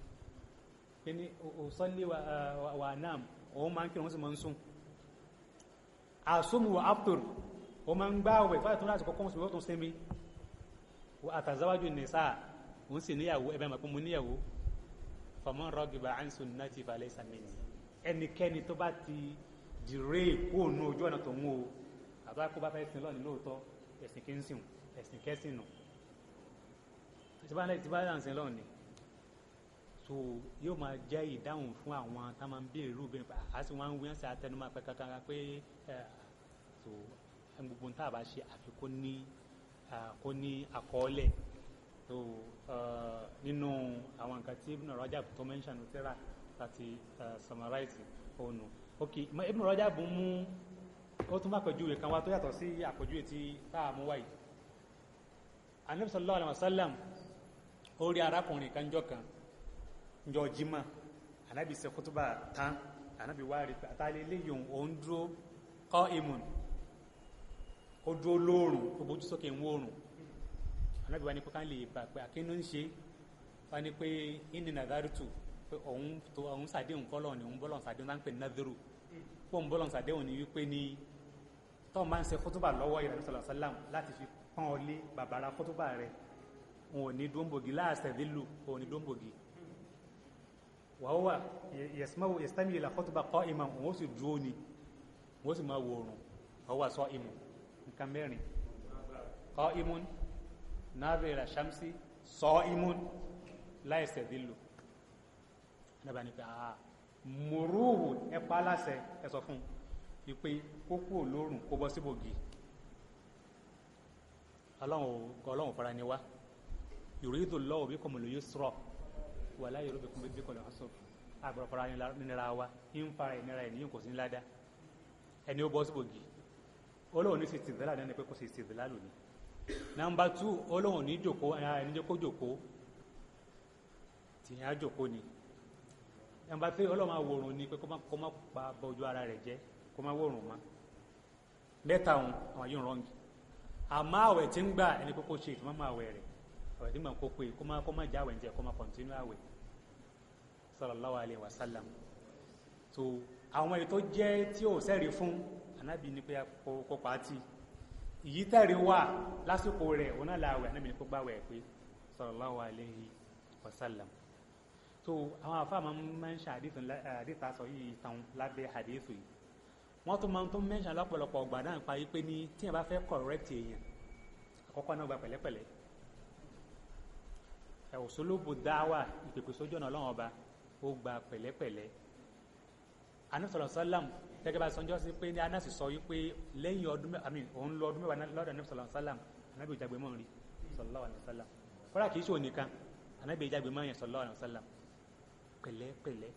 Pé ní usalli wa anam, òun máa ń kírun, òun sì máa ń sùn. Àsomù wa aftur, òun máa ń gbáwẹ̀ fáyà tó láti kọ́kọ́ ó tún sinmi. Wa atazawaju nisa, òun sì níyàwó, ẹ̀bẹ̀ mọ̀ pé mo níyàwó. Faman ragiba an sunnati falaysa minni, ẹnikẹ́ni tó bá ti dìré kóònù ojú ọ̀nà tó ń wo àbá kó bá fẹ́ sin lọ́ọ̀ni lóòótọ́, ẹ̀sìn kí ń sìn, ẹ̀sìn kẹ́sìn nù, tí bá ń sin lọ́ọ̀ni. So yóò máa jẹ́ ìdáhùn fún àwọn tá máa ń béèrè irú bẹ́ẹ̀, a sì wọ́n ń wí ẹ̀sẹ̀ atẹnumọ́ pẹ́ kankan pé so gbogbo tá a bá ṣe àfi kó ní àkọọ́lẹ̀. So nínú àwọn nǹkan tí Ibn Rajab tó mention tírà láti summarize ònu. Ok, Ibn Rajab mú ó tún bá àpèjúwe kan wá tó yàtọ̀ sí àpèjúwe tí tá a mú wáyìí. Ànábì sallallahu alaihi wasallam ó rí arákùnrin kan jọ́ kan njọ́ jímọ̀, Ànábì ṣe kútúbà tán, Ànábì wá rí pé àtàlẹ́ eléyìí òun dúró qa'imun, ó dúró lóòrùn, ó bójú sókè ń wóòrùn. Ànábì wá ní pé ká lè bà pé àkínú ń ṣe, wá ní pé inni nadhartu, pé òun tó òun sàdéhùn fọlọ́ ni òun bọ́lọ̀ sàdéhùn tá ń pè ní nadharu, pé òun bọ́lọ̀ sàdéhùn ni wípé ní tọ́ máa ń ṣe kútúbà lọ́wọ́ ìrìn sallallahu alaihi wasallam láti fi pọ́n ọ lé bàbára kútúbà rẹ̀, òun ò ní dúnbògì láàṣẹ̀dílù, òun ò ní dúnbògì. Wàhùwà yasma'u yastami ila khutba qa'iman, òun ó sì dúró ni, òun ó sì máa wòrùn, wàhùwà sa'imun. Nǹkan mẹ́rin: qa'imun, nadhir ila shamsi, sa'imun, la yastadillu. Ànábì ní pé mùrúhù, ẹ pa láṣẹ, ẹ sọ fún un wípé kó kúrò lórùn kó bọ́ síbògì. Ọlọ́run fara ni wá. Yuridu Allahu bikumul yusra wala yuridu bikumul usra. Àgbọ̀rọ̀ fara nira wa, ń fara ìnira ẹ̀ ní kò sí ní ládá. Ẹni ó bọ́ síbògì, Ọlọ́run ní ṣe istidlal náà ni pé kò sí istidlal lónìí. Number 2, Ọlọ́run ní jòkó, ẹni jẹ́ kó jòkó, tìyàn á jòkó ni. Number 3, Ọlọ́run máa wòrùn ni pé kó má pa bọ ojú ara rẹ̀ jẹ́, kó má wòrùn mọ́. Mẹ́ta òun àwọn yóò rọ́ǹgì. Àmọ́ àwẹ̀ tí ń gbà ẹni pé kó ṣe ìtìmọ́mọ́ àwẹ̀ rẹ̀, àwẹ̀ tí ń gbà kó pé kó má já àwẹ̀ ń jẹ, kó má continue àwẹ̀. Sallallahu alayhi wa sallam. So àwọn èyí tó jẹ́ tí ò sẹ́rí fún Ànábì ní pé kó pa á tì. Ìyí tẹ̀rí wà lásìkò rẹ̀ òun náà làwẹ̀, Ànábì ní kó gbàwẹ̀ pé sallallahu alayhi wa sallam. So àwọn àfáà máa ń mẹ́ńṣà àdìsá sọ yìí tán lábẹ́ àdìsù yìí. Wọ́n tún máa ń tún mẹ́ńṣà lọ́pọ̀lọpọ̀ ọgbà náà pa yí pé ní tí yẹn bá fẹ́ correct èèyàn, àkọ́kọ́ náà gba pẹ̀lẹ́pẹ̀lẹ́. Usulubu dáwà, ìpèpè sójú ọ̀nà Ọlọ́run ọba, ó gba pẹ̀lẹ́pẹ̀lẹ́. Ànábì sallallahu alaihi wasallam gẹ́gẹ́ bá sọ́njọ́ sí pé ní Anasi sọ wípé lẹ́yìn ọdún mẹ́wàá, òun lọ ọdún mẹ́wàá lọ́dọ̀ Ànábì sallallahu alaihi wasallam, Ànábì ò jágbe mọ́ rí sallallahu alaihi wasallam. Kódà kìí ṣe òun nìkan, Ànábì jágbe mọ́ yẹn sallallahu alaihi wasallam. Pẹ̀lẹ́pẹ̀lẹ́.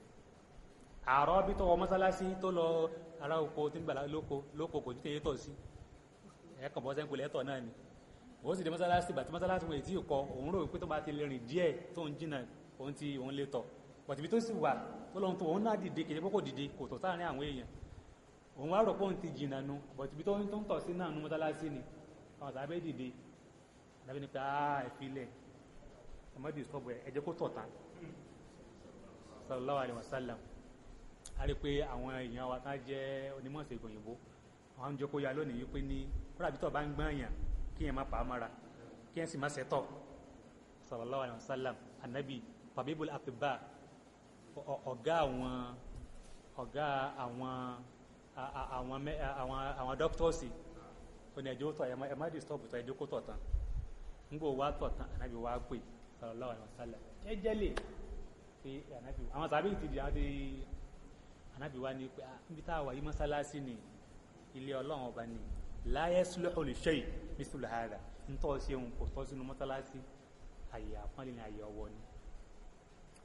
Àárọ̀ bí tọwọ́ mọ́sálásí tó lọ ará oko tí ń gbà lóko lóko kò ní tẹ̀yẹ tọ̀ sí, ẹ̀ kàn bọ́ sẹ́ńkulẹ̀ ẹ̀tọ̀ náà ni. Ó sì dé mọ́sálásí, bàtí mọ́sálásí wọn èyí tí kọ, òun rò pé tó bá ti lè rìn díẹ̀ tó ń jìnnà òun ti òun lè tọ̀. Bọ̀tìbí tó sì wà tó lóhun tó òun náà dìde, kìí ṣe pé kò dìde, kò tọ̀ sáàrin àwọn èèyàn. Òun wá rò pé òun ti jìnnà nu, bọ̀tìbí tó ń tọ̀ sí náà nu mọ́sálásí ni. Àwọn sàbẹ̀ dìde, àbí ni pé ẹ fi lẹ̀, ẹ má disturb ẹ, ẹ jẹ́ kó tọ̀ tán. Sallallahu alaihi wasallam. A rí pé àwọn èèyàn wa tán jẹ́ onímọ̀ ìṣègùn òyìnbó, àwọn ń jẹ́ kó ya lónìí wípé ní kódà bí tọ̀ bá ń gbọ́n èèyàn, kí èèyàn má pa á mọ́ra, kí èèyàn sì má ṣẹ́tọ̀. Sallallahu alaihi wasallam. Ànábì tabibul atibba, ọ̀gá àwọn ọ̀gá àwọn àwọn àwọn àwọn dọ́kítọ́ọ̀sì, ó ní ẹjọ́ tọ̀, ẹ má disturb tọ̀, ẹjọ́ kó tọ̀ tán. Ńgbò wá tọ̀ tán, Ànábì wá pè sallallahu alaihi wasallam jẹ́jẹ́lè pé Ànábì àwọn sàbí ti di àwọn Ànábì wá ní pé níbi tá a wà yí mọ́sálásí ni, ilé Ọlọ́run ọba ni, la yasluhu li shay mithlu hadha, ntọ́ ṣeun kò tọ́ sínú mọ́sálásí, àyè àpọ́nlé ni, àyè ọwọ́ ni.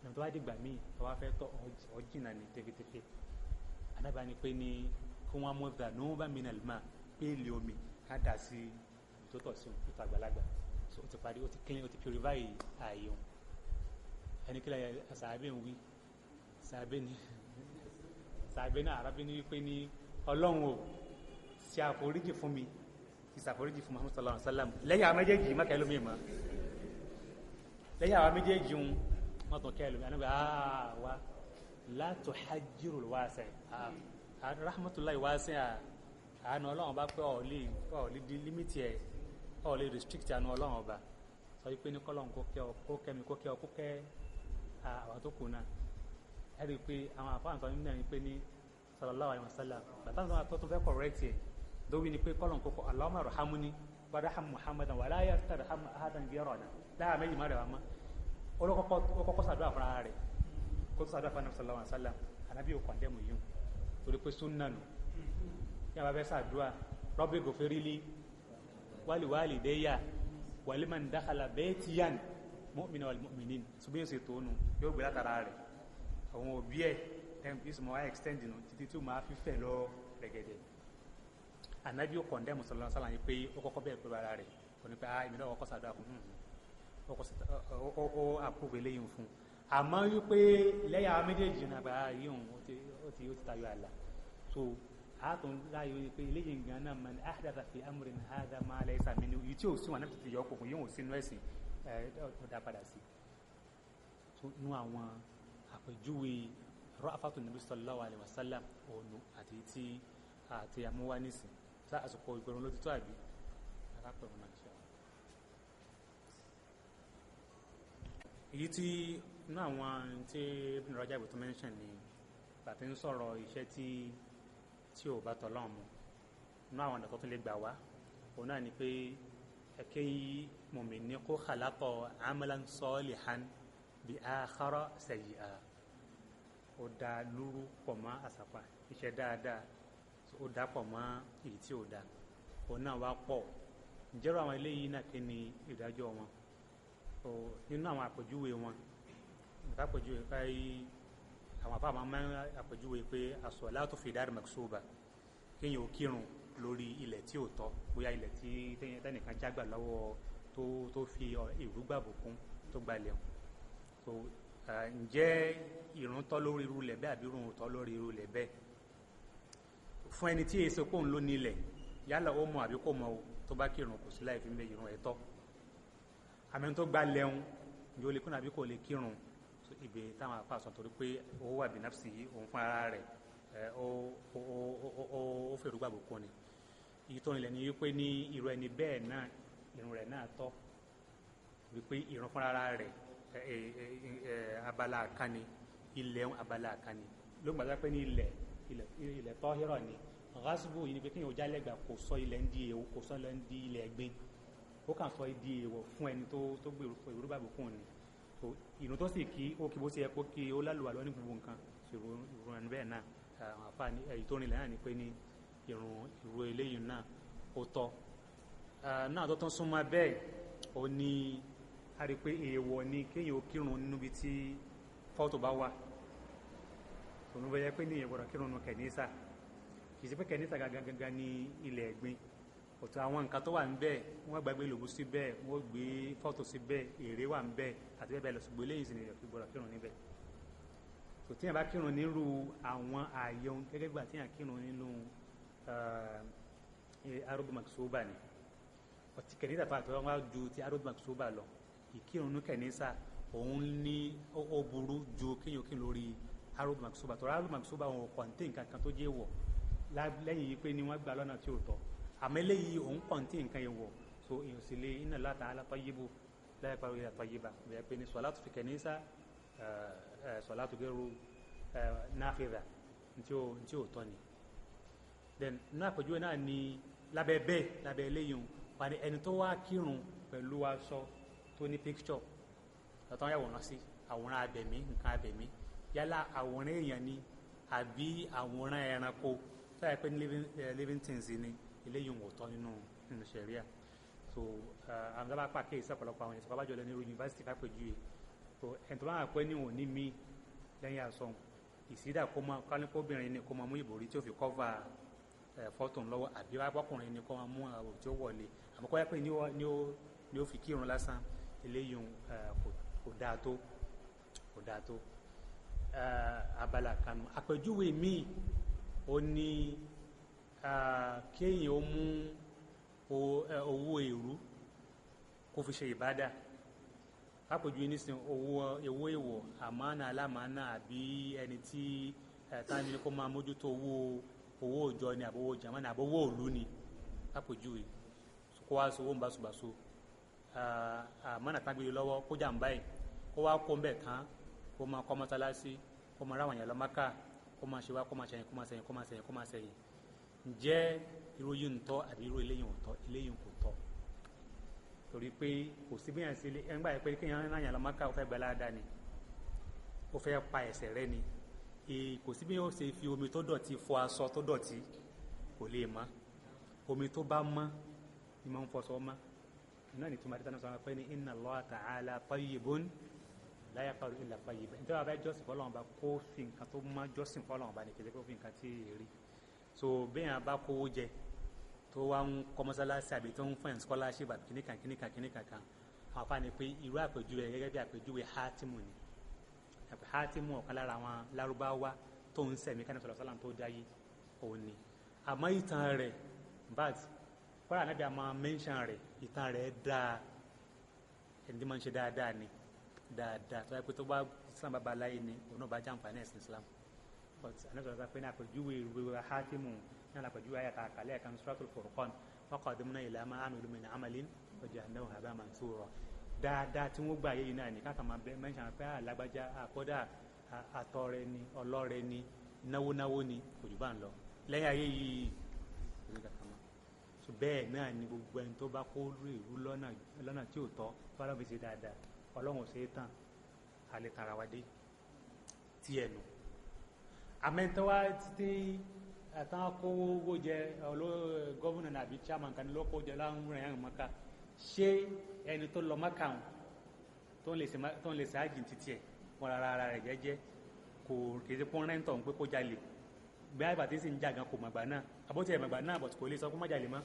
Ẹni tó bá dìgbà míì tó bá fẹ́ tọ́ ọ jìnnà ní tẹfẹtẹfẹ. Ànábì wá ní pé ní kí wọ́n mú dhanuban minal ma, péèlì omi ká dà sí ibi tó tọ̀ sí òun, tó àgbàlagbà. So ó ti parí, ó ti clean, ó ti purify ààyè òun. Ẹni kí lẹ́yìn sàábẹ̀ ń wí, sàábẹ̀ ní sàábẹ̀ náà arábẹ́ ní wípé ní Ọlọ́run ò ṣe àforíjì fún mi ti ṣàforíjì fún Muhammad sallallahu alaihi wasallam, lẹ́yìn àwọn méjèèjì má kẹ́ lómi mọ́, lẹ́yìn àwọn méjèèjì ń wọ́n tún kẹ́ lómi. Ànábì wa la tuhajjirul wasi' rahmatullahi wasi' àánú Ọlọ́run bá pé ọ̀ọ́lì di límìtì ẹ̀, ọ̀ọ́lì restrict àánú Ọlọ́run ọba, sọ wípé ní kọ́lọ́n kó kẹ́ ọ, kó kẹ́ mi, kó kẹ́ ọ, kó kẹ́ àwọn tó kù náà. Ẹ rí i pé àwọn àfáà sọ nínú ẹni pé ní sallallahu alaihi wasallam bàtà sọ tó tún fẹ́ correct ẹ̀ lówí ni pé kọ́lọ́n kó kọ́ Allahumma irhamni warham Muhammadan wala tarham ahadan ghayrana, láyà méjì má rẹ̀ wá mọ́. Ó kọ́kọ́ sàdúrà fúnra rẹ̀ kó tó sàdúrà fún anabi sallallahu alaihi wasallam. Anabi ò kọ̀ndẹ́mù yìí torí pé súnà nù. Ní àwọn abẹ́ sàdúrà rabbi ghfirli wali walidayya waliman dakhala baytiyan mu'mina wal mu'minin, ṣùgbọ́n yóò ṣe tó nù yóò gbé látara rẹ̀ àwọn òbí ẹ̀ yóò sì máa wá extend nù títí tí ó máa fi fẹ̀ lọ rẹ̀gẹ̀dẹ̀. Ànábì ó kọ̀ndẹ́mù sallallahu alaihi wasallam pé ó kọ́kọ́ bẹ̀rẹ̀ pẹ̀lú ara rẹ̀, kò ní pé ah èmi náà kọ́kọ́ sàdúrà fún ó àpòwé léyìn fún. Àmọ́ wípé lẹ́yìn àwọn méjèèjì náà bá yìí òun ó ti tayọ àlà. So àtún láyò pé eléyìí gan náà man ahdatha fi amrina hadha ma laysa minhu, yìí tí ò sí wọn náà ti yọ ọkùnkùn yóò sínú ẹ̀sìn ó dá padà sí. So nú àwọn àpèjúwe ra'afatu nabi sallallahu alayhi wa sallam ònu àti tí àti àmúwá nísìn tá àsìkò ìgbẹ̀rún ló ti tó àbí arápẹ̀rún náà ṣe. Èyí tí nú àwọn tí Ibn Rajab tó mention ni bàtí ń sọ̀rọ̀ iṣẹ́ tí ò bá tọ́lọ́run mu, nú àwọn ọ̀nà tó tún lè gbà wá òun náà ni pé ẹ̀kẹ́ yìí mùmíní kó khalaqa amalan salihan bi akhara sayyi'a, ó dá lúrú pọ̀ mọ́ àsàpà iṣẹ́ dáadáa ó dá pọ̀ mọ́ èyí tí ò dá, òun náà wá pọ̀. Ǹjẹ́rọ àwọn eléyìí náà kí ni ìdájọ́ wọn? Nínú àwọn àpèjúwe wọn, nǹkan àpèjúwe báyìí àwọn afá máa ń àpèjúwe pé as-salatu fi dar maksuba, kéèyàn ó kírun lórí ilẹ̀ tí ò tọ́, bóyá ilẹ̀ tí tẹ́nìkan jágbà lọ́wọ́ tó fi ìrúgbàbùkún tó gbalẹ̀ wọn. So ǹjẹ́ ìrun tọ́ lórí irú ilẹ̀ bẹ́ẹ̀ àbí ìrun ò tọ́ lórí irú ilẹ̀ bẹ́ẹ̀? Fún ẹni tí èso kóun ló ní ilẹ̀, yálà ó mọ̀ àbí kò mọ̀ o, tó bá kírun kò sí láì fi ń bẹ ìrun ẹ̀ tọ́. Àmì tó gbalẹ̀ wọn ǹjẹ́ ó lè kírun àbí kò lè kírun? Ibi táwọn afa sọ torí pé ó wà bí nafsi yìí òun fún ara rẹ̀ ó fèrú gbàgbọ́ kún ni. Èyí tó nílẹ̀ ni wípé ní irú ẹni bẹ́ẹ̀ náà irun rẹ̀ náà tọ́, wípé irun fún ara rẹ̀ abala kan ni, ilẹ̀ abala kan ni. Ló ń gbàgbọ́ pé ní ilẹ̀ tọ́hírọ̀ ni ghasbu yìí ni pé kéèyàn ó jálẹ̀ gbà kò sọ ilẹ̀ ń di èèwọ̀, kò sọ ilẹ̀ ń di ilẹ̀ ẹ̀gbin, ó kàn sọ di èèwọ̀ fún ẹni tó gbèrú gbàgbọ́ kún ni. Ìrun tó sì kí ó kí bó ṣe yẹ kó kí ó lálùwà lọ ní gbogbo nǹkan, ìrun ẹni bẹ́ẹ̀ náà àwọn àfáàní èyí tó rìnlẹ̀ náà ni pé ní ìrun ìrú eléyìí náà ó tọ́. Náà tó tún súnmọ́ bẹ́ẹ̀ ó ní a rí pé èèwọ̀ ni kéèyàn ó kírun nínú ibi tí fọ́tò bá wà. Òun bẹ yẹ pé ní èèyàn gbọ́dọ̀ kírun nínú kẹ̀nísà, kì í ṣe pé kẹ̀nísà gangan ní ilẹ̀ ẹ̀gbin, ọ̀tọ̀ àwọn nǹkan tó wà ń bẹ́ẹ̀ wọ́n gbàgbé lòbù sí bẹ́ẹ̀, wọ́n gbé fọ́tò sí bẹ́ẹ̀, èrè wà ń bẹ́ẹ̀ àti bẹ́ẹ̀ bẹ́ẹ̀ lọ, ṣùgbọ́n eléyìí sì ni èèyàn fi gbọ́dọ̀ kírun níbẹ̀. Tó tíyàn bá kírun nírú àwọn ààyè ohun gẹ́gẹ́ gbà tíyàn kírun nínú arúgbó maksuba ni, ọtí kẹ̀nísà tó àtọ́ wọn ju ti arúgbó maksuba lọ. Ìkírun ní kẹ̀nísà òun ní ó burú ju kéèyàn kírun lórí arúgbó maksuba, tó arúgbó maksuba òun kọ̀ǹté nǹkan kan tó jẹ́ wọ̀ lẹ́yìn yìí pé ni wọ́n gbà lọ́nà tí ò tọ́, àmọ́ eléyìí òun kọ̀ǹtì nǹkan yẹn wọ̀. So èèyàn sì lè inna Allah ta'ala tayyibu la yaqbalu illa tayyiba, bẹ́ẹ̀ pé ní salatu fi kanisa salatu ghayru nafidha ntí ò tọ́ ni. Then nínú àpèjúwe náà ni lábẹ́ bẹ́ẹ̀ lábẹ́ eléyìí wà ní ẹni tó wá kírun pẹ̀lú aṣọ tó ní picture tọ́tọ́ yàwòrán sí, àwòrán abẹ̀mí, nǹkan abẹ̀mí, yálà àwòrán èèyàn ni àbí àwòrán ẹranko tó yẹ pé ní living things ni, eléyìí wò tọ́ nínú ṣẹ̀ríà. So àwọn sábà pàkíyèsí ọ̀pọ̀lọpọ̀ àwọn ìṣọ̀kọ́ bájọ́ lọ ní yunifásitì kápẹ́júwe. So ẹni tó bá wà pé ní òní mi lẹ́yìn aṣọ ìsídà kó mọ káníkóbìnrin ni kó mọ mú ìbòrí tí ó fi kọ́fà fọ́tò lọ́wọ́, àbí wákùnrin ni kó mọ mú àwọ̀ tí ó wọlé, àmọ́ kó yẹ pé ní ó fi kírun lásán, eléyìí kò dáa tó, kò dáa tó. Abala kanu àpèjúwe míì ó ní kéèyàn ó mú owó èrú kó fi ṣe ìbádà. Lápòjú nísìn owó èèwọ̀ àmánà alámánà àbí ẹni tí táwọn kó máa mójútó owó òjọ ni àbówó jàmánà àbówó òlu ni lápòjú yìí, kó wá sọ owó ń báṣubàṣu àmánà tágbélé lọ́wọ́ kó jàǹbá yìí, kó wá kó ń bẹ̀ tán, kó máa kọ́ mọ́sálásí, kó máa ráwọn èèyàn lọ Mákà, kó máa ṣe wá, kó máa ṣẹyìn, kó máa ṣẹyìn, kó máa ṣẹyìn, kó máa ṣẹyìn. Ǹjẹ́ irú yìí ń tọ́ àbí irú eléyìí ò tọ́? Eléyìí kò tọ́, torí pé kò sí bí yàn sí ẹ̀ ń gbà pé kéèyàn rán yàn lọ Mákà, ó fẹ́ gba ládàá ni, ó fẹ́ pa ẹ̀ṣẹ̀ rẹ́ ni. Kò sí bí yóò ṣe fi omi tó dọ̀tí fọ aṣọ tó dọ̀tí, kò lè mọ́. Omi tó bá mọ́ ni máa ń fọṣọ mọ́. Iná ní túmọ̀ àdìsánná sọ̀rọ̀ pé ní inna Allaha ta'ala tayyibun la yaqbalu illa tayyiban. Nítorí wàá fẹ́ jọ́sìn fọlọ́run bá, kó fi nǹkan tó mọ́ jọ́sìn fọlọ́run bá ní, kìí ṣe kó fi nǹkan tí ì rí. So bẹ́ẹ̀ bá kówó jẹ tó wá ń kọ́ mọ́sálásí àbí tó ń fún ẹ̀ scholarship àbí kìnìkan kìnìkan kìnìkan kan, àwọn afáàní pé irú àpèjúwe gẹ́gẹ́ bí àpèjúwe Hátìmù ni. Hátìmù ọ̀kan lára àwọn Lárúbáwá tó ń sẹ̀mí kánà sọ̀rọ̀ sọ́lá tó dáyé òun ni. Àmọ́ ìtàn rẹ̀ but kọ́lá náà bí a máa mẹ́ńṣàn rẹ̀, ìtàn rẹ̀ dáa, ẹni tí máa ń ṣe dáadáa ni, dáadáa tó yẹ pé tó bá Islam bá láyé ni òun náà bá jàǹfààní ẹ̀sìn Islam. But àná sọ̀rọ̀ sọ pé ní àpèjúwe ìwé Hátìmù náà àpèjúwe ayàtà àkàlẹ́ kan Suratul Furqan, wa qadimna ila ma amilu min amalin faja'alnahu haba'an mansura. Dáadáa tí wọ́n gbà yéyìí náà ní káàkiri máa bẹ mẹ́sàn-án pé alágbájá àkọ́dà àtọrẹ ni, ọlọ́rẹ ni, náwónáwó ni, kò jù bá ń lọ lẹ́yìn ayé yìí kò ní kankan mọ́. So bẹ́ẹ̀ náà ni gbogbo ẹni tó bá kó ìrú lọ́nà tí ò tọ́ tó bá lọ́ fi ṣe dáadáa, Ọlọ́run ò ṣe é tán, a lè tara wa dé tí ẹ̀ nù. Àmẹ́ntọ́ wa títí àtàwọn kówó jẹ gọ́vùnà nàbí chairman kan ló kó jẹ láwọn rẹ̀ hàn mọ́ká, ṣé ẹni tó lọ Mákà tó ń lè ṣe ájì títí ẹ̀ wọ́n rárá ara rẹ̀ jẹ́jẹ́, kò kì í ṣe pọ́n rẹ́ńtọ̀ ń pé kó jalè, bí àgbà tí ń sì ń jà gan kò mọ̀gbà náà, àbótí ẹ̀ mọ̀gbà náà bọ̀t kò lè sọ kó má jalè mọ́.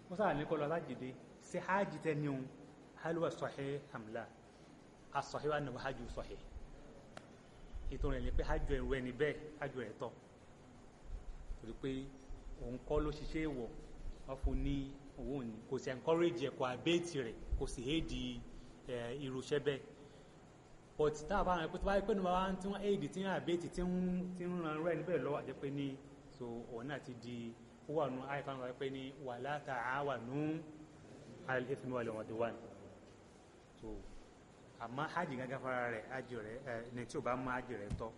Wọ́n sábà ní kó lọ lájìde ṣé ájì tẹ́ ní òun hal huwa sahih am la? As-sahih annahu hajju sahih. Ètò rẹ̀ ni pé hajj ẹ̀rù ẹni bẹ́ẹ̀ hajj rẹ̀ tọ́, torí pé òun kọ́ ló ṣiṣẹ́ ìwọ̀, wọ́n fún ní owó ní, kò sì encourage ẹ̀, kò àbẹ́ẹ̀tì rẹ̀, kò sì hédi irúṣẹ́ bẹ́ẹ̀. But táwọn bá wọn pé tó bá yẹ pé ní wọn tí wọ́n hédi tí wọ́n àbẹ́ẹ̀tì tí ń ran irú ẹni bẹ́ẹ̀ lọ́wọ́, àjẹ́ pé ní so òun náà ti di ó wà nù àyíká wọn pé ní wala ta'awanu 'ala al-ithmi wal-'udwan. So àmọ́ hajj gángan fúnra rẹ̀ hajj rẹ̀ ẹ̀ ní tí o bá mú hajj rẹ̀ tọ́,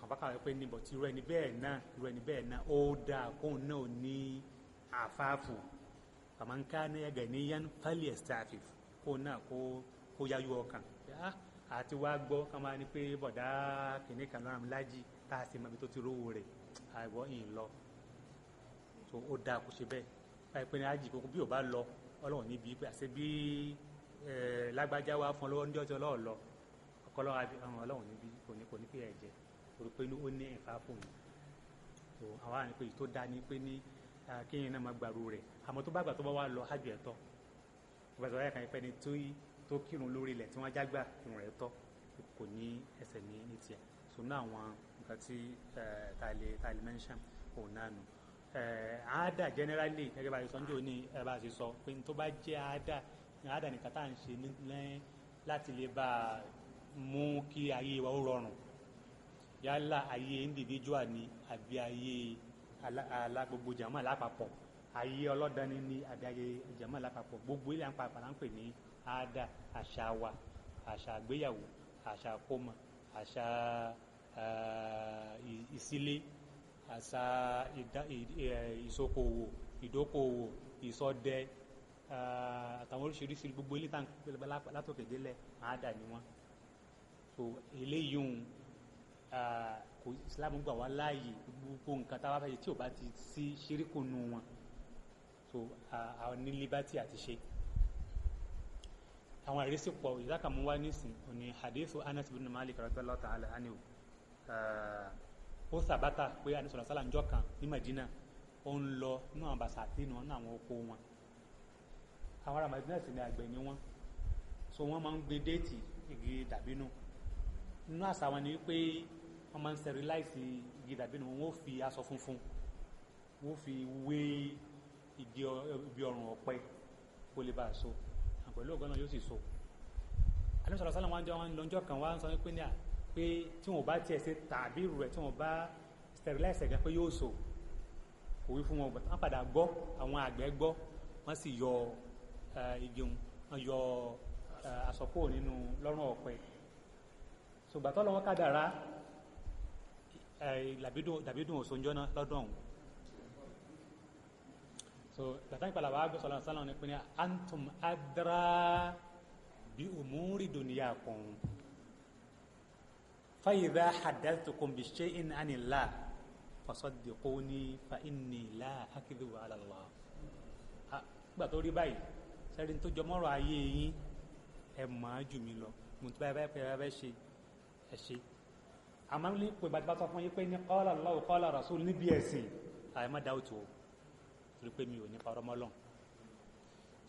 àbákà wọ́n pé ní bọ̀ tí irú ẹni bẹ́ẹ̀ náà, irú ẹni bẹ́ẹ̀ náà ó dáa kóun náà ní àfáàfù, faman kana ganiyan falyasta'fif, kóun náà kó yáyú ọkàn àti wá gbọ́ ká máa ní pé bọ̀dá kìnìún kan lọ́rùn lájì tá a sì mọ ibi tó ti rówó rẹ̀ àìwọ́ ìyìn lọ. So ó dáa kó ṣe bẹ́ẹ̀ báyìí pé ní hajj kókó bí ò bá lọ Ọlọ́run níbi pé àṣẹ bí lágbájá wá fún ọlọ́wọ́ níjọ́ tí ọlọ́ọ̀ lọ ọkọ Ọlọ́run níbi kò ní pé ẹ̀ jẹ́, torí pé ó ní ẹ̀fà fún mi. So àwọn àná pé tó dáa ni pé ní kéèyàn náà máa gbàrú rẹ̀, àmọ́ tó bá gbà tó bá wà lọ hajj ẹ̀ tọ́, ìgbà tó wáyà kan pẹ́ ni tó kírun lórí ilẹ̀ tí wọ́n jágbà irun rẹ̀ tọ́, kò ní ẹsẹ̀ ní tiẹ̀. So náà àwọn nǹkan tí tá a lè mention òun náà nù. Àádà generally gẹ́gẹ́ bá a ṣe sọ ní òní bá a ṣe sọ pé tó bá jẹ́ àádà àádà nìkan tá à ń ṣe ní láti lè bá a mú kí ayé wa ó rọrùn, yálà ayé individual ni àbí ayé alágbogbo jàmá lápapọ̀, ayé ọlọ́dani ni àbí ayé jàmá lápapọ̀, gbogbo ilé àpapọ̀ là ń pè ní àádà, àṣà wa, àṣà àgbéyàwó, àṣà àkómọ, àṣà ìsílé, àṣà ìsokòwò, ìdókòwò, ìsọdẹ, àtàwọn oríṣiríṣi gbogbo ilé látòkè délẹ̀ àádà ni wọ́n. So eléyìí òun kò Islam gbà wá láàyè gbogbo nǹkan tá a bá fẹ́ ṣe tí ò bá ti sí ṣíríkù nù wọn, so àwọn ní liberty àti ṣe. Àwọn àrísí pọ̀ ìdákàmú wá nísìn òní hadithu Anas bin Malik radiyallahu ta'ala anhu. Ó sàbátà pé Anas sọ̀rọ̀ sálà ńjọ́ kan ní Madina, ó ń lọ nínú àwọn bàṣà nínú àwọn oko wọn. Àwọn ará Madina sì ni àgbẹ̀ ni wọ́n, so wọ́n máa ń gbin déètì igi dàbínú. Nínú àṣà wọn ni wípé wọ́n máa ń sterilize igi dàbínú, wọ́n ó fi aṣọ funfun, wọ́n ó fi wé igi ibi ọrùn ọ̀pẹ kó lè bá a so, pẹ̀lú ògbọ́n náà yóò sì so. Ànábì sallallahu alaihi wasallam wọn jọ wọn lọ́jọ́ kan wá ń sọ pé ní à pé tí wọn bá tiẹ̀ ṣe tàbí rẹ̀, tí wọn bá sterilize gan pé yóò so. Kò wí fún wọn, wọ́n padà gbọ́, àwọn àgbẹ̀ gbọ́, wọ́n sì yọ igi wọn, yọ aṣọ kúrò nínú lọ́rùn ọ̀pẹ. Ṣùgbọ́n tọ́lọ́ wọn kádàrá làbídùn òṣòǹjọ́ náà lọ́dún ọ̀hún. So gbàtà ìpàlà wàá gbé sọlá sálà ní pé ní antum adra bi umuri dunyakum fa idha haddathtukum bi shay'in anillah fasaddiquni fa inni la akdhibu ala Allah. Gbà tó rí báyìí, sẹ́rin tó jọmọ́rọ̀ ayé yín ẹ̀ mọ̀ á jù mí lọ, mo ti báyìí báyìí báyìí ṣe ẹ̀ ṣe. Àmọ́ ní pé bàtí bá sọ fún yín pé ní qala Allahu qala Rasul níbi ẹ̀sìn, àyè má dáwùtò o, torí pé mi ò ní parọ́ mọ́ Ọlọ́run.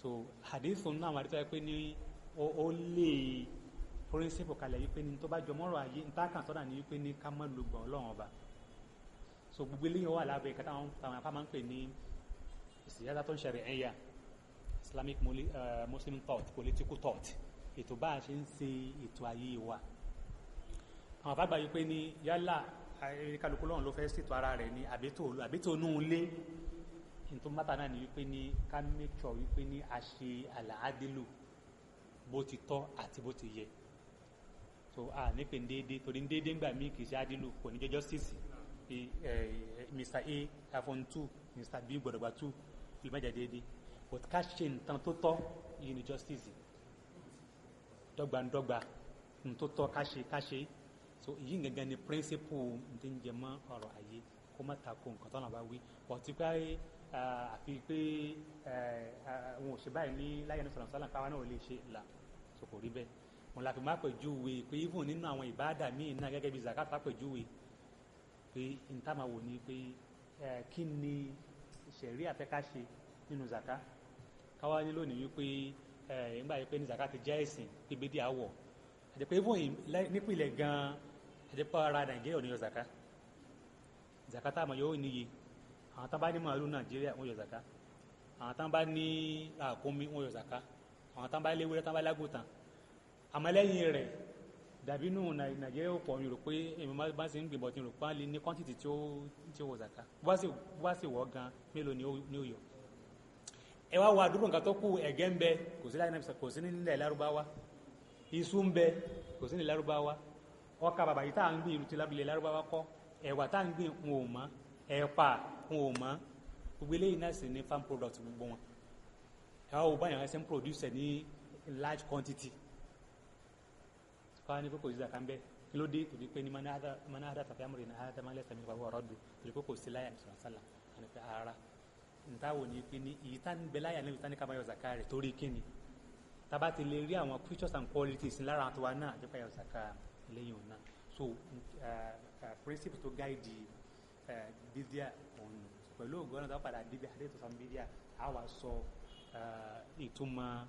So hadith náà wà á pé ní ó lè píríncípù kalẹ̀ yìí pé ní tó bá jọmọ́rọ̀ ayé níta kan sọ́dà ní wípé ní ká má lu gbọ̀n Ọlọ́run ọba. So gbogbo eléyìí wà lábẹ́ kátà àwọn afá máa ń pè ní ìsìyáta tó ń ṣẹlẹ̀ ẹ̀yà Islamic Muslim thought, political thought, ètò bá a ṣe ń ṣe ètò ayé wa. Àwọn afá gbà yìí pé ní yálà kálukú lọ́run ló fẹ́ ṣètò ara rẹ̀ ní àbí tó nù lé nítorí mátà náà ni wípé ní ká make sure wípé ní a ṣe àlàádélò bó ti tọ́ àti bó ti yẹ. So a ní pé déédéé, torí déédéé ńgbà míì kì í ṣe àdílù, kò ní jẹ́ justice. Mr. A iPhone 2, Mr. B gbọ́dọ̀ gba 2, lè má jẹ́ déédéé, but ká ṣe nǹkan tó tọ́ yìí ni justice, dọ́gbandọ́gba nǹkan tó tọ́ ká ṣe ká ṣe. So èyí gangan ni principle n ti ń jẹ mọ́ ọ̀rọ̀ ayé, kó má tako nǹkan tọ́nà bá wí. But pé àfi pé wọn ò ṣe báyìí ní láyé ní sọ̀rọ̀ sọ́lá káwa náà ò lè ṣe là, so kò rí bẹ́ẹ̀. Wọn la fi má pèjúwe pé even nínú àwọn ìbáàdà míì náà gẹ́gẹ́ bí zakat pèjúwe pé n tá máa wò ní pé kí ni ṣẹ̀rí àfẹ́ ká ṣe nínú zaka. Káwá ní lónìí wípé nígbà yìí pé ní zaka ti jẹ́ ẹ̀sìn pé bídí àwọ̀ àti pé even nípìnlẹ̀ gan-an àti pé ara Nàìjíríà ò ní yọ zaka. Zaka tá a mọ̀ yóò níye. Àwọn tán bá ní màálù Nàìjíríà wọ́n yọ zaka, àwọn tán bá ní ràkúnmí wọ́n yọ zaka, àwọn tán bá léwúrẹ́, tán bá lágùtàn. Àmọ́ lẹ́yìn rẹ̀ dàbínú Nàìjíríà ò pọ̀. Mi rò pé èmi bá ṣe ń gbìmọ̀ tí mo rò pé wọ́n lè ní quantity tí ó wọ zaka. Bó bá sì wọ́ gan, mélòó ni ó yọ? Ẹ wá wo àdúgbò nǹkan tó kù. Ẹ̀gẹ́ ń bẹ, kò sí láyé, kò sí nílẹ̀ Lárúbáwá. Iṣu ń bẹ, kò sí nílẹ̀ Lárúbáwá. Ọkà bàbà yìí tá à ń gbìn ìlú ti lábìlẹ̀ Lárúbáwá kọ́. Ẹ̀wà tá à ń gbìn ń ò mọ́, ẹ̀pà ń ò mọ́. Gbogbo eléyìí náà sì ní farm product gbogbo wọn. Ẹ wá wo báyìí wọn ṣe ń produce ní large quantity, káwá ní pé kò sí zaka ń bẹ. Kí ló dé? Torí pé ní man ahdatha fi amrina hadha ma laysa minhu fahuwa raddu. Torí pé kò sí láyà ní sọ̀rọ̀ sálà àti pé ara nta wò ní pé ní èyí tá ń bẹ láyà níbi tá ní ká máa yọ zaka rẹ̀. Torí kíni? Tába ti lè rí àwọn features and qualities lára àwọn tó wà náà àti pé yọ zaka lẹ́yìn òun náà. So principle tó guide bídíà òun pẹ̀lú ògùn ọ̀nà tó padà débi àdé tó sàn bídíà, á wà sọ ìtumọ̀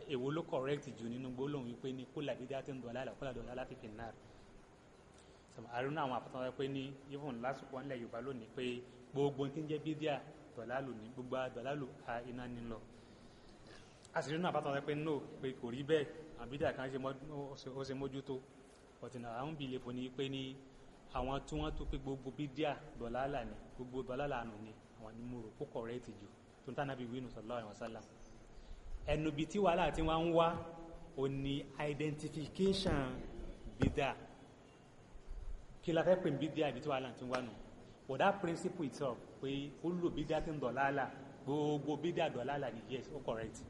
èwo ló correct jù nínú gbólóhùn wípé ní kulla bid'atin dalalah, kulla dalalatin fin nar. Àrùn àwọn àpótán wọ́n pé ní even lásìkò ńlẹ̀ Yorùbá lónìí pé gbogbo tí ń jẹ́ bídíà dọ̀lálù ní, gbogbo dọ̀lálù iná ní lọ. A sì rí náà àpótán wọ́n pé no, pé kò rí bẹ́ẹ̀, àwọn bídíà kan ó ṣe mójútó. Ọ̀tí náà àwọn bìlẹ̀ fún ni pé ní àwọn tí wọ́n tó pé gbogbo bídíà dọ̀lálà ni, gbogbo dọ̀lálà ànú ni, àwọn ni mo rò kó correct jù tó ń tàn náà bí wínú sallallahu alaihi wasallam. Ẹnu ibi tí wàhálà tí wọ́n ń wá ò ní identification bídíà. Kí la fẹ́ pè ní bídíà? Ibi tí wàhálà ti ń wá nù. But that principle itself pé kullu bid'atin dọ̀lálà, gbogbo bídíà dọ̀lálà ni, yes, ó correct.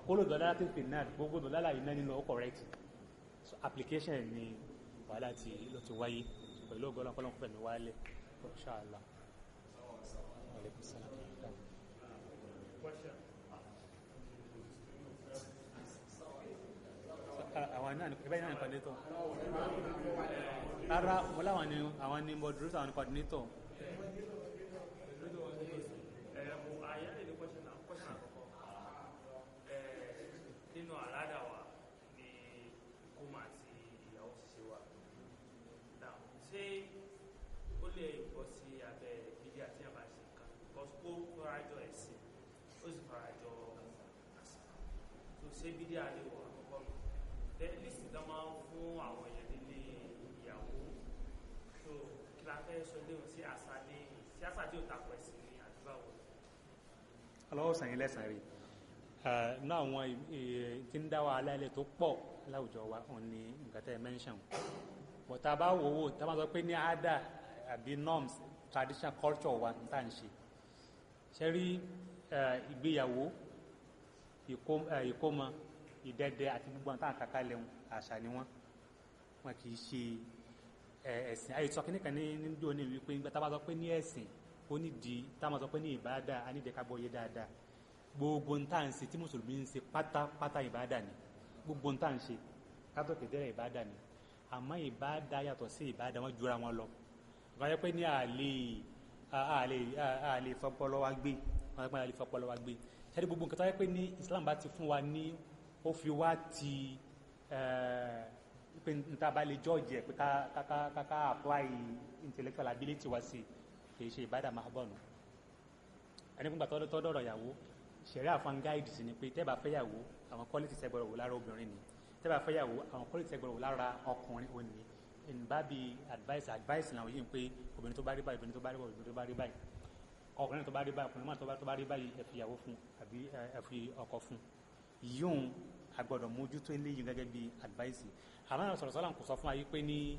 Kullu dalalatin fin nar, gbogbo dọ̀lálà iná nínú, ó correct. So application ni wàhálà ti ló ti wáyé. Pẹ̀lú ògbọ́n ọlọ́pàá pẹ̀lú wálé, inshallah. Alaikum salam. Question. Àwọn náà ní ẹbẹ́ náà ní coordinator. Rárá, mo láwọn ni àwọn ni moderator, àwọn ni coordinator. Àyà lè ní question náà. Question àkọ́kọ́. Nínú àládà wa ni ìkómọ àti ìyàwó ṣíṣe wà. Now, ṣé ó lè bọ́ sí abẹ́ bídíà tí a bá ṣe nǹkan? Because ó kóra jọ ẹ̀sìn. Ó sì fara jọ àṣà. So ṣé bídíà lè wọ̀ àkọ́kọ́ nù? Then list tó máa ń fún àwọn èèyàn nílé ìyàwó. So kí la fẹ́ sọ léwu sí àṣà ní sí àṣà tí ò takò ẹ̀sìn ní àbí báwo? Ọlọ́wọ́ sàn yín lẹ́sàn rí ní àwọn tí ń dá wàhálà ilẹ̀ tó pọ̀ láwùjọ wa, òun ni nǹkan tẹ́ ẹ mention. But tá a bá wò ó, tá a bá sọ pé ní àdá àbí norms, tradition, culture wa ní tá à ń ṣe, ṣe rí ìgbéyàwó, ìkómọ, ìdẹ́dẹ́ àti gbogbo àwọn tá à ń kàkà lẹ́hùn, àṣà ni wọ́n. Wọn kì í ṣe ẹ̀sìn. Ayé sọ kíní kan ní níjó ní wípé nígbà tá a bá sọ pé ní ẹ̀sìn, ó ní di tá a máa sọ pé ní ìbáadà, á ní ìdẹ́ka gbọ́ yé dáadáa. Gbogbo ń tá à ń ṣe tí mùsùlùmí ń ṣe pátápátá, ìbáadà ni. Gbogbo ń tá à ń ṣe kátó kìdẹ́rẹ̀, ìbáadà ni. Àmọ́ ìbáadà yàtọ̀ sí ìbáadà, wọn jura wọn lọ. Ìbáyọ̀ pé ní àlè fọpọlọ wa gbé wọn, pé àlè fọpọlọ wa gbé ṣáà. Gbogbo nǹkan tó yẹ pé ní Islam bá ti fún wa ní, ó fi wá ti pé níta bá lè judge ẹ̀ pé ká apply intellectual ability wa sí, kì í ṣe ìbádà máa bọ̀ nù. Ẹni fúngbà tọ́ dọ̀rọ̀ ìyàwó, ṣẹ̀rí àfọn guide sí ni pé tẹ́ bá fẹ́ yàwó, àwọn quality tẹ́ gbọ́dọ̀ wò lára obìnrin ni. Tẹ́ bá fẹ́ yàwó, àwọn quality tẹ́ gbọ́dọ̀ wò lára ọkùnrin ò ní. Ìbá bí advice làwọn yìí ń pé obìnrin tó bá rí báyìí, obìnrin tó bá rí báyìí, obìnrin tó bá rí báyìí, ọkùnrin tó bá rí báyìí, ọkùnrin tó bá rí báyìí, ẹ fi ìyàwó fún àbí ẹ fi ọkọ fún. Yíyún a gbọ́dọ̀ mójútó eléyìí gẹ́gẹ́ bí advice. Àmọ́ àwọn sọ̀rọ̀ sọ́là kò sọ fún wa yìí pé ní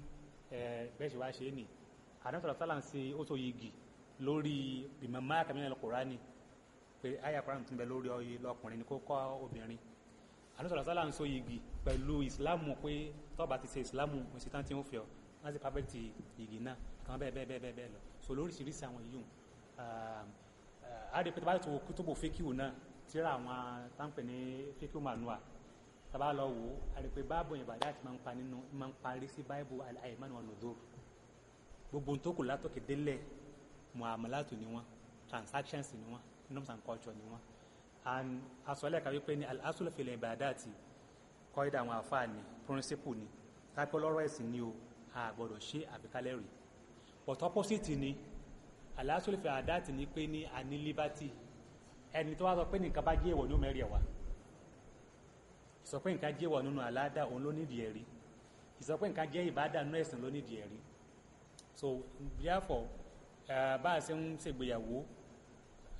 bẹ́ẹ̀ ṣe wá ṣe é nì. Àdán sọ̀rọ̀ sọ́là ń ṣe ó tó yigi lórí bìmọ̀ máa kàmí ní Kùránì pé àyà Kùránì tún bẹ lórí ọyẹ lọkùnrin ni kó kọ́ obìnrin. Àdán sọ̀rọ̀ sọ́là ń so yigi pẹ̀lú ìsìlámù pé tó bá ti ṣe ìsìlámù, mo ṣe tán tí ń fi ọ wọ́n sì pàbẹ́tì yigi náà àtàwọn bẹ́ẹ̀ bẹ́ẹ̀ bẹ́ẹ̀ bẹ́ẹ̀ lọ. So lóríṣiríṣi àwọn yìí, a rí pé tó bá tó kútùbù fíkìú náà, tíra àwọn táǹpẹ̀ ní fíkìú manual, tàbá lọ wò ó, a rí pé báàbò ìbàdí àti máa ń pa nínú máa ń parí sí báìbù al-ayman wa nudhur. Gbogbo tó kù látòkè délẹ̀, muamalatu ni wọ́n, transactions ni wọ́n, norms and culture ni wọ́n. And asọ́lẹ̀ kàwé pé ní al-aslu fil ibadati, kọ́ídà àwọn àfáà ni, principle ni tápẹ́ lọ́rọ̀ ẹ̀sìn ni o, a gbọ́dọ̀ ṣe àbíkálẹ̀ rí. But opposite ni al-aslu fil adati ni pé ní a ní liberty. Ẹni tó wá sọ pé nǹkan bá jẹ́ ìwọ̀ ní ó mẹ́rin ẹ̀ wá. Ìsọ pé nǹkan jẹ́ ìwọ̀ nínú àládà, òun ló nídìí ẹ̀rí. Ìsọ pé nǹkan jẹ́ ìbádà nínú ẹ̀sìn ló nídìí ẹ̀rí. So therefore, bá a ṣe ń ṣègbéyàwó,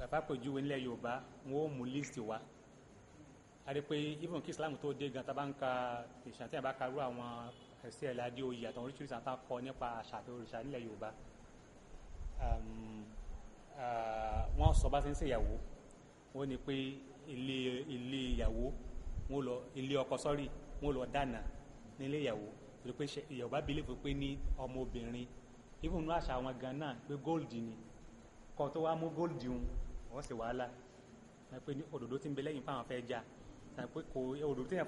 àpapọ̀júwe nílẹ̀ Yorùbá, wọn ó mú list wá. A rí pé even kí Islam tó dé gan, tá a bá ń ka ìṣàn tí a bá ka rú àwọn ẹ̀sìn ẹ̀lẹ́ adéoyè àtàwọn oríṣiríṣi àtàwọn kọ nípa àṣà àti òrìṣà nílẹ̀ Yorùbá, wọ́n sọ bá ṣe ń ṣèyàwó. Wọ́n ní pé ilé ìyàwó, wọ́n lọ ilé ọkọ, sọ́rí, wọ́n lọ dáná nílé ìyàwó, torí pé Yorùbá believe pé ní ọmọbìnrin, even nínú àṣà àwọn gan náà, pé gold ni. Kọ́ tó wá mú gold ń wọ́n sì wàhálà pé ní òdòdó tí ń bẹ lẹ́yìn fáwọn fẹ́ já pé kò òdòdó tí yẹn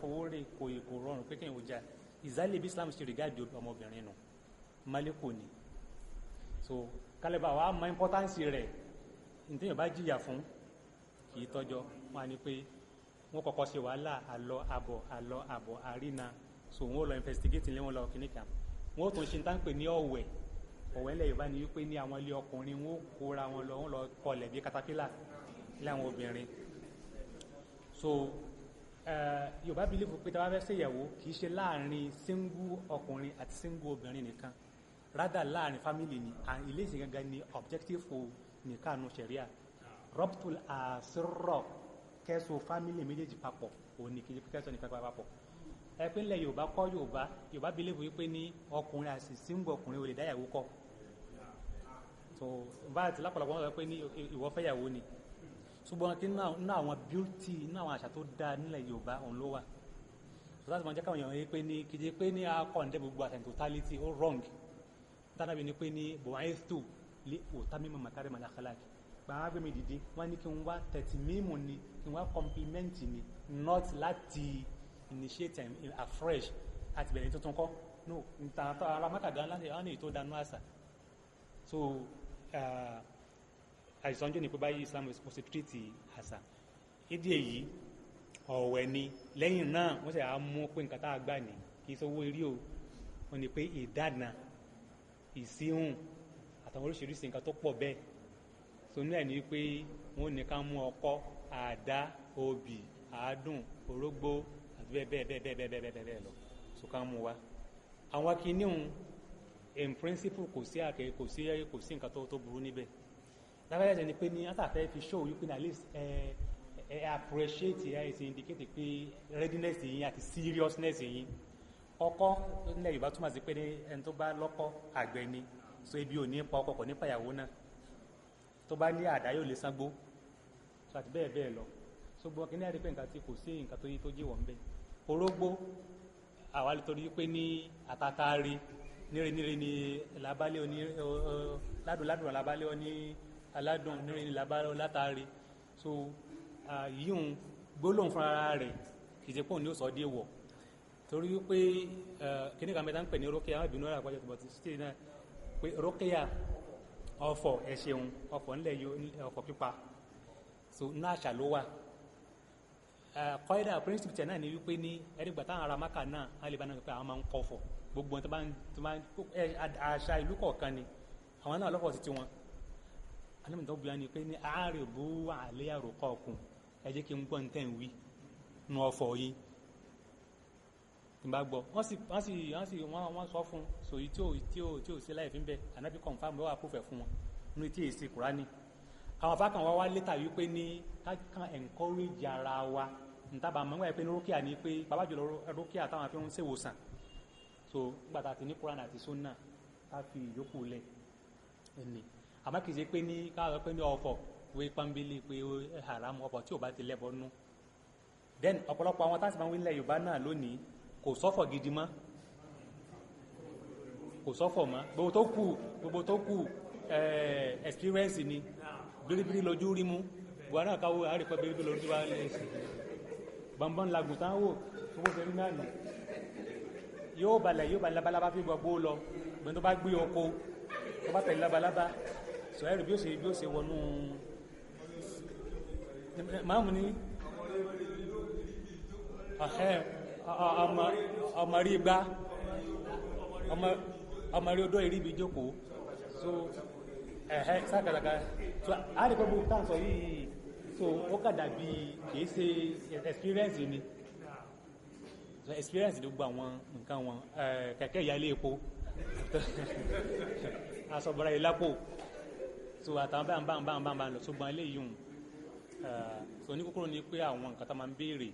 fowó rè kò rọrùn pé kéèyàn ó já. Ìzálẹ̀ bí Islam ṣe regard ọmọbìnrin nù maliko ni. So kálíbà wa mọ importance rẹ̀. Ntẹ́yìn bá jìyà fún kì í tọ́jọ́. Wọn á ní pé wọ́n kọ́kọ́ ṣe wàhálà, àlọ àbọ̀, àlọ àbọ̀, àrínà. So wọ́n lọ investigate ilé wọn lọ kíní kan, wọ́n tún ṣe ń tán pè ní ọ̀wẹ̀. Ọ̀wẹ̀ ńlẹ̀ Yorùbá ni wípé ní àwọn ilé ọkùnrin, wọ́n kóra wọn lọ, wọ́n lọ kọlẹ̀ bí katapila ilé àwọn obìnrin. So Yorùbá believe pé tí a bá fẹ́ ṣèyàwó, kì í ṣe láàrin single ọkùnrin àti single obìnrin nìkan, rather láàrin family ni. And ilé ìsìn gangan ni objective nìkanu ṣẹ̀ríà, rọ́pùtù àṣírọ̀ kẹ́sọ̀ family méjèèjì papọ̀. Òní kì í ṣe kẹ́sọ̀ nìkan papọ̀. Ẹ pé ńlẹ̀ Yorùbá kọ́, Yorùbá believe wípé ní ọkùnrin àti single ọkùnrin ò lè dáyàwó kọ́. So bá àti lápapọ̀ wọn sọ pé ní ìwọ fẹ́yàwó ni. Ṣùgbọ́n kí nínú àwọn beauty, nínú àwọn àṣà tó dáa nílẹ̀ Yorùbá, òun ló wà. So láti máa jẹ́ káwọn èèyàn yé pé ní kì í ṣe pé ní a condemn gbogbo àṣà in totality, ó wrong. Tánàbí ni pé ní bu'ithtu li utammima makarima al-akhlaq, gbàgbé gbé mi dìde, wọ́n ní kí n wá tẹ̀tì mímu ni, kí n wá compliment ni, not láti initiate afresh àti bẹ̀rẹ̀ tuntun kọ́. No, nta ara mákàgá láti wọ́n ní ètò ìdánú àṣà. So àìsàn jẹ́ ní pé báyìí Islam kò sí treat àṣà. Ìdí èyí, ọ̀wẹ̀ ni. Lẹ́yìn náà wọ́n sì á mú pé nǹkan tá a gbà ní kì í sọ owó eré o. Wọ́n ní pé ìdáná, ìsíhùn àtàwọn oríṣiríṣi nǹkan tó pọ̀ bẹ́ẹ̀. So ní ẹ̀ ní pé wọ́n ní ká mú ọkọ́, àdá, obì, àádùn, orógbó àti bẹ́ẹ̀ bẹ́ẹ̀ bẹ́ẹ̀ bẹ́ẹ̀ bẹ́ẹ̀ bẹ́ẹ̀ bẹ́ẹ̀ lọ. So ká mú wa àwọn kìíní in principle, kò sí àkè, kò sí nǹkan tó burú níbẹ̀. Lábẹ́rẹ́ jẹ́ ni pé ní àtàfẹ́ fi show wípé at least ẹ appreciate, ẹ ti indicate pé readiness yín àti seriousness yín. Ọkọ́ nílẹ̀ Yorùbá túmọ̀ sí pé ní ẹni tó bá lọ́kọ́, àgbẹ̀ ni. So ebi ò ní pa ọkọ, kò ní pàyàwó náà. Tó bá ní àdá, yóò lè sangbó. So àti bẹ́ẹ̀ bẹ́ẹ̀ lọ. So gbọ́ kí ní àdé pé nǹkan tí kò sí nǹkan tó yí tó jíwọ̀ ń bẹ̀. Orógbó, àwa lè torí pé ní àtàtàrí níre níre ní làbálẹ̀ oní ládùn ládùn, làbálẹ̀ oní aládùn níre ní làbálẹ̀ látàrí. So yíyún gbólóhùn fúnra rẹ̀ kì í ṣe pé òun ní ó sọ dé wọ̀, torí wípé kíní kan mẹ́ta ń pè ní rókèyà. Àwọn ìbínú rẹ̀ àpájọ tó bọ̀ sí náà pé rókèyà, ọ̀fọ̀, ẹ ṣeun, ọ̀fọ̀ ńlẹ̀ yóò, ọ̀fọ̀ pípa. So ní àṣà ló wà. Kọ́ídà principle tẹ̀ náà ni wípé ní ẹ̀rígbà táwọn ará Mákà náà á lè bá náà pé àwọn máa ń kọ́fọ̀ gbogbo tó bá ń àṣà ìlú kọ̀ọ̀kan ni àwọn náà lọ́fọ̀ títí wọn. Alámì tó bíwá ni pé ní àárẹ̀ bú àlẹ́ àròkọ ọkùn, ẹ jẹ́ kí n gbọ́ ní tẹ̀ ń wí nu ọ̀fọ̀ yìí tí n bá gbọ́. Wọ́n sì wọ́n sọ fún so yìí tí ò sí láì fi ń bẹ. Ànábì confirm wọ́n wà proof ẹ̀ fún wọn nínú tí èsì Kùránì. Àwọn afákan wá wá létà wípé ní ká kàn encourage ara wa ntaba mọ̀ wáyé pé ní rókìá ni pé bàbá jùlọ rókìá táwọn fi ń ṣèwòsàn. So nígbà tá a ti ní Kùránì àti Sunna, ká fi ìyókù lẹ̀ ẹni. Àmọ́ kì í ṣe pé ní ká sọ pé ní ọ̀fọ̀ wé pọ́nbélé pé haram, ọ̀fọ̀ tí ò bá ti lẹ́bọ̀ nú. Then ọ̀pọ̀lọpọ̀ àwọn táṣì máa ń wí nílẹ̀ Yorùbá náà lónìí, kò sọ́fọ̀ gidi mọ́, kò sọ́fọ̀ mọ́. Gbogbo tó kù experience ni. Biribiri lójú rí mú buhari náà káwọ́ àríkọ́, biribiri lójú wa lè ṣe bọ̀nbọ̀n lagùn tán wò gbogbo fẹ́rí náà nù. Yóò balẹ̀, yóò balẹ̀, labalábá fi gbogbo lọ. Gbọ́n tó bá gbé oko tó bá tẹ̀lé labalábá sọ ẹ̀rù bí ó ṣe wọnú máàmù ní ọmọ rí gbá ọmọ rí odó ìríbi jókòó. So ẹ̀hẹ́ sákàtàkà. So a rí pé gbogbo tá à ń sọ yìí, so ó kà dàbí kìí ṣe experience ni. So experience ló gbọ́ àwọn nǹkan wọn, kẹ̀kẹ́ ìyá ilé epo, aṣọ̀bọ̀ra ìlápò, so àtàwọn bá ń bá ń bá ń bá ń bá ń lọ. Ṣùgbọ́n eléyìí hùn, so ní kúkúrú ni pé àwọn nǹkan tó máa ń béèrè,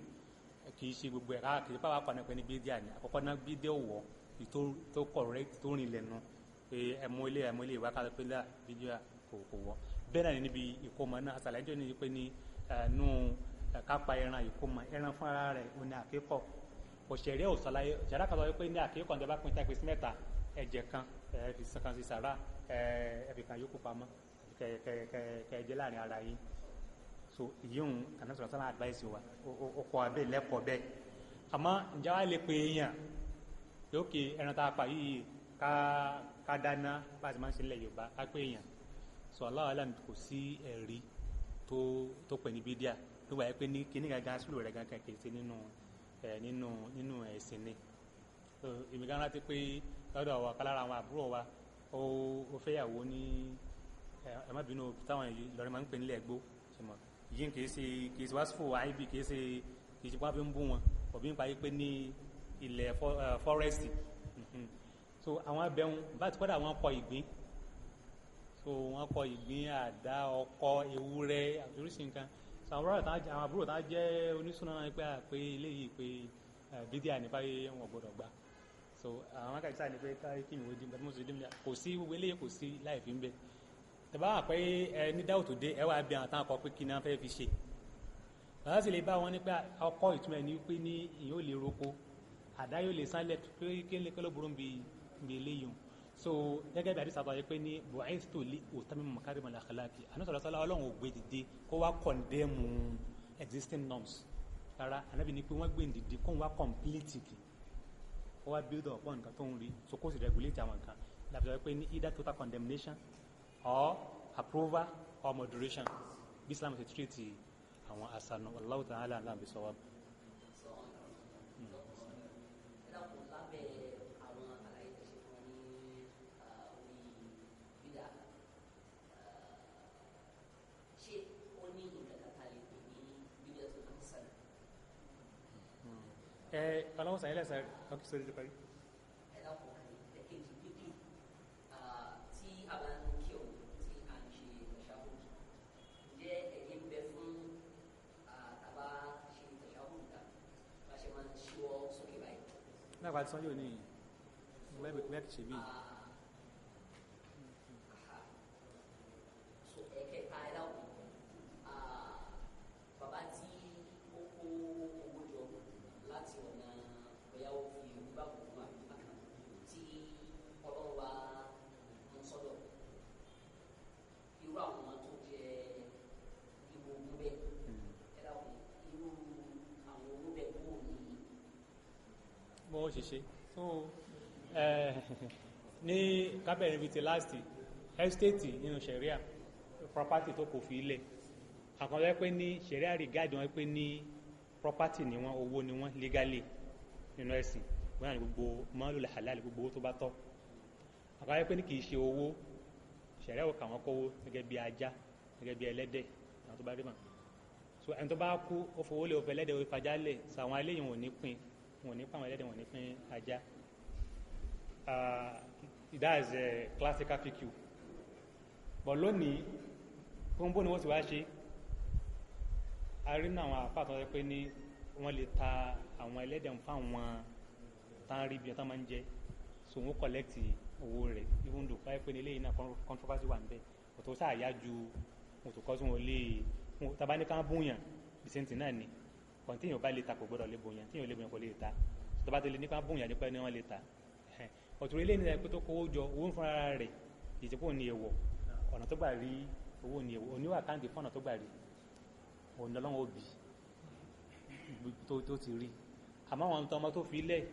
kì í ṣe gbogbo ẹ̀ káàkiri kì í pàápàá pàdé pé ní bídíà ni. Àkọ́kọ́ náà, bídíà wọ̀ tó correct tó rìn lẹ́nu pé ẹmú ilé ìwà ká pé lá bídíà kò wọ́. Bẹ́ẹ̀ náà ni níbi ìkómọ náà, àṣàlàyé jọ ní pé ní nù kápá ẹran ìkómọ, ẹran fún ara rẹ̀ ò ní àkíkọ̀ òṣèré òṣàlàyé ṣàrà kan sọ pé ní àkíkọ̀ ní ọba pín tá ìpín sí mẹ́ta, ẹ̀jẹ̀ kan ẹ fi kan sí sàrà, ẹ fi kan yókù pamọ́ kẹ kẹ kẹ kẹ jẹ láàrin ara yín. So ìyíhun àná sọ̀rọ̀ sọ́nà advice wa, ó kọ́ abẹ́ lẹ́kọ̀ọ́ bẹ́ẹ̀. Àmọ́ ǹjẹ́ wàá lè pe èèyàn lókè ẹran tá a pa yìí ká dáná bá a ti máa ń ṣe nílẹ̀ Yorùbá, ká pé èèyàn? So Allahu alam, kò sí ẹ̀rí tó pè ní bídíà tó wà pé ní kíní gangan sílò rẹ̀ gangan kì í ṣe nínú ẹ̀ nínú ẹ̀sìn ni. So èmi gan rántí pé lọ́dọ̀ wa kálára àwọn àbúrò wa, ó fẹ́yàwó ní, ẹ má bínú, táwọn Ìlọrin máa ń pè nílẹ̀ ẹgbó ṣe mọ̀ yìí, kì í ṣe wáṣífò àìbí, kì í ṣe wọ́n fi ń bú wọn òbí ń parí pé ní ilẹ̀ forest. So àwọn abẹ́hùn bá ti kọ́dà wọ́n kọ ìgbín. So wọ́n kọ ìgbín, àdá, ọkọ, ewúrẹ́ àti oríṣi nǹkan. So àwọn àbúrò táwọn jẹ́ onísùnà náà pé àpé eléyìí pé bídíà ní báyìí, wọn gbọ́dọ̀ gbà. So àwọn akáyí sáà ní pé káyí kí ìwé dín mo sì dín, kò sí gbogbo eléyìí, kò sí láì fi ń bẹ. Tẹ̀bá wà pé ẹ ní dáwò tó dé, ẹ wá bí àwọn táwọn kọ pé kí ni wọ́n fẹ́ fi ṣe. Bàbá sì lè bá wọn ní pé ọkọ ìtumọ̀ ẹ̀ ní pé ní ìyẹn ò lè roko, àdá yóò lè sálẹ̀ pé kí ló burú bí eléyìí. So gẹ́gẹ́ bí àdìsá sọ pé ní bu'ithtu li utammima makarimal akhlaqi, àná sọ̀rọ̀ sọ́lá, Ọlọ́run ò gbé dìde kó wá condemn existing norms rárá. Ànábì ní pé wọ́n gbé dìde kó wá complete kì kó wá build up on nǹkan tó ń rí. So kó sì regulate àwọn nǹkan láti sọ pé ní either total condemnation or approval or moderation, bí Islam ṣe treat àwọn àṣà. Wallahu ta'ala a'lam bisawab. Ẹ dákun, lábẹ́ àwọn àlàyé tẹ́ ṣe fún wa ní orí bídà. Ọlọ́run sàn yín lẹ́sàn ọkì sórí ti parí. Ẹ dákun, ẹ̀kejì pípì tí a bá ń kí òun tí a ń ṣe tashahhud, ǹjẹ́ ẹ̀rí ń bẹ fún tàbá ṣe tashahhud tà bá ṣe máa ń ṣíwọ́ sókè báyìí? Náà bá ti sọ́njọ́ ní bẹ́ẹ̀ kì í ṣe bí. So ẹ̀kẹta, ẹ dákun, bàbá tí ó kó owó jọ láti ọ̀nà bóyá ó fi òkú bá kú àbí bákan tí Ọlọ́run wá mú sọ́dọ̀, irú àwọn ọmọ tó jẹ irú ogún bẹ́ẹ̀, ẹ dákun, irú àwọn owó bẹ́ẹ̀ kó ní. Bó ṣe ṣe so ní kábẹ̀rẹ̀ bíi ti last estate nínú sharia, property tó kò fi ilẹ̀ àkànlọ́ pé ní sharia regard wọn pé ní property ni wọ́n, owó ni wọ́n legally nínú ẹ̀sìn wọ́n ní gbogbo malul halal, gbogbo owó tó bá tọ́. Àkànlọ́ pé ní kì í ṣe owó, sharia ò kà wọ́n kówó, gẹ́gẹ́ bí ajá, gẹ́gẹ́ bí ẹlẹ́dẹ̀, àwọn tó bá rí mà. So ẹni tó bá kú, ó fowó lé, ó fẹ́ ẹlẹ́dẹ̀, ó fajá lẹ̀, sọ àwọn eléyìí wọn ò ní pín, wọn ò ní pa àwọn ẹlẹ́dẹ̀, wọn ò ní pín ajá. That is a classical fiqh, but lónìí gbogbo ni wọ́n ti wá ṣe a rí nínú àwọn àfáà tó wọ́n pé ní wọ́n lè ta àwọn ẹlẹ́dẹ̀ fún àwọn tán rí bí wọ́n máa ń jẹ, so wọ́n collect owó rẹ̀, even though báyìí pé ní eléyìí náà controversy wà níbẹ̀, kò tó sáà yá ju wọn tó kọ́ sí wọn lè tàbá ní ká bóyàn, the same thing náà ni. Kàn tíyàn bá lè ta, kò gbọ́dọ̀ lè bóyàn, tíyàn lè bóyàn kò lè ta. Tó bá tẹ̀lé ní ká bóyàn nípa ẹni wọ́n lè ta. Ọ̀tún eléyìí ní pé tó kówó jọ, owó ń fúnra rẹ̀ ìtìpó ní èèwọ̀, ọ̀nà tó gbà rí owó ní èèwọ̀, oníwà káǹtì fún ọ̀nà tó gbà rí òun lọ́wọ́ òbí tó ti rí. Àmọ́ àwọn ọmọ tó fi lẹ̀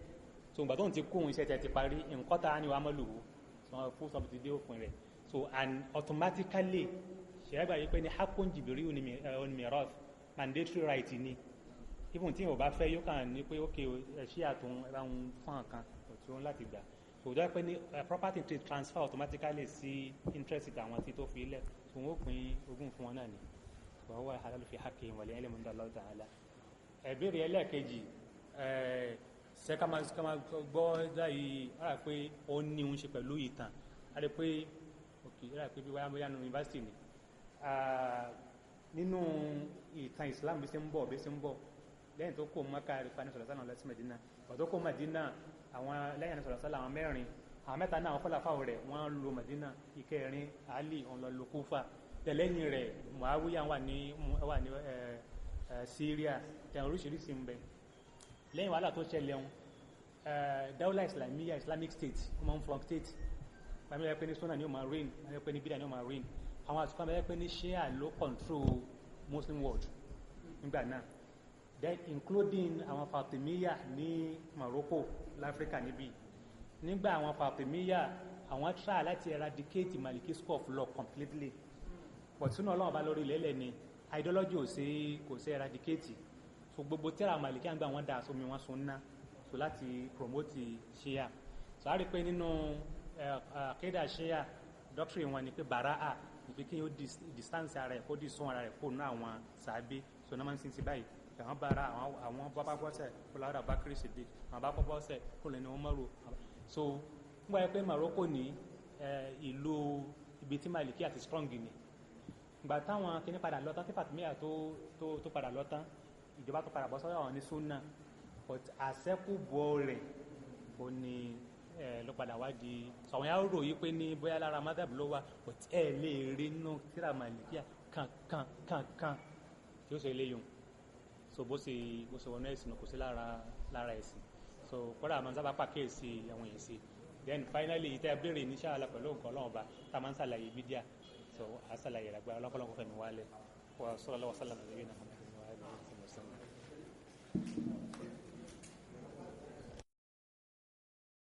so ìgbà tó ń ti kó òun, iṣẹ́ tẹ̀ ti parí, nǹkan tá a ní wàá mọ́ lò ó fún sọ́ọ̀bù ti dé òpin rẹ̀. So and automatically ṣẹ̀rẹ́gbà yìí pé ní haqqun jìbìrì onímìíràn, mandatory right ni. Even tí yóò bá fẹ́, yóò kàn ní pé ok, ṣí àtún ẹ bá ń fún àkàn òtún láti gbà. So ìjọba pé ní property ti transfer automatically sí interest àwọn tí tó fi lẹ̀, so wọ́n ó pín ogún fún wọn náà ni. Wa huwa halalu fi haqqihim wal ilmu inda Allah ta'ala. Ìbéèrè ẹlẹ́ẹ̀kejì, ṣe ká máa gbọ́ dáyìí rà pé ó ní òun ṣe pẹ̀lú ìtàn, a rí pé ok, rà pé bí wáyà bóyá nínú yunifásitì ni, nínú ìtàn Islam, bí ṣe ń bọ̀, bí ṣe ń bọ̀ lẹ́yìn tó kó Maka rí fani sọ̀rọ̀ sálà lọ sí Medina. Ọ̀ tó kó Medina, àwọn lẹ́yìn sọ̀rọ̀ sálà, àwọn mẹ́rin, àwọn mẹ́ta náà, àwọn fọláfáwọ̀ rẹ̀, wọ́n lo Medina. Ìkẹrin Ali, òun lọ lo Kúfà. Tẹ̀lẹ́yìn rẹ̀ Muawiya wà ní Syria. Tẹ̀ oríṣiríṣi ń bẹ. Lẹ́yìn wàhálà tó ṣẹlẹ̀ ń dawla islamiyya, Islamic State, ó máa ń fluctuate. Wọ́n yẹ pé ní sunna ni ó máa reign, wọ́n yẹ pé ní bídà ni ó máa reign. Àwọn àtúkọ́ wọ́n yẹ pé ní Shia ló control Muslim world nígbà náà, then including àwọn Fatimiyya ní Morocco, láfíríkà níbí. Nígbà àwọn Fatimiyya, àwọn try láti eradicate Maliki school of law completely, but sínú Ọlọ́run bá lórí ilẹ̀ ni ideology ò sí, kò sí eradicate. So gbogbo tírà Maliki àgbà, wọn dà sómi, wọn sun ná, so láti promote Shia. So a rí pé nínú àkídà Shia, doctrine wọn ni pé bara'a ni pé kí yóò distance ara ẹ̀, kó disown ara ẹ̀ kó nú àwọn sàbí. So náà máa ń sin ti báyìí, àwọn bára àwọn bábá bọ́sẹ̀ kó lára Bakri Siddiq, àwọn bá bọ́sẹ̀ kó lẹ́nu Umaru. So nígbà yẹn pé Morocco ní ìlú ibi tí Maliki àti strong ni. Ìgbà táwọn kíní padà lọ tán, tí Fatimiyya tó padà lọ tán, ìjọba tó padà bọ́ sọ́dọ̀ àwọn ní sunna, but àṣẹ́kùbọ̀ rẹ̀ ò ní ló padà wá di sọ̀wọ́n yà rò yí pé ní bóyá lára madhab ló wà, but ẹ lè rí inú tíra Malikiya kankan kankan tí ó ṣe eléyìí. So bó ṣe wọnú ẹ̀sìn, kò sí lára ẹ̀sìn. So kódà máa ń sábà pàkíyèsí àwọn èèyàn sí. Then finally, ìtẹ́ béèrè ní ṣáàlà pẹ̀lú nǹkan Ọlọ́run ọba tá a máa ń ṣàlàyé bídíà, so a ṣàlàyé rẹ̀ gbára ọlọ́kọ́lọ́kọ́ fẹ̀mí wálẹ̀. Wa sallallahu wa sallam ala nabiyyina Muhammad wa alihi wa sallam.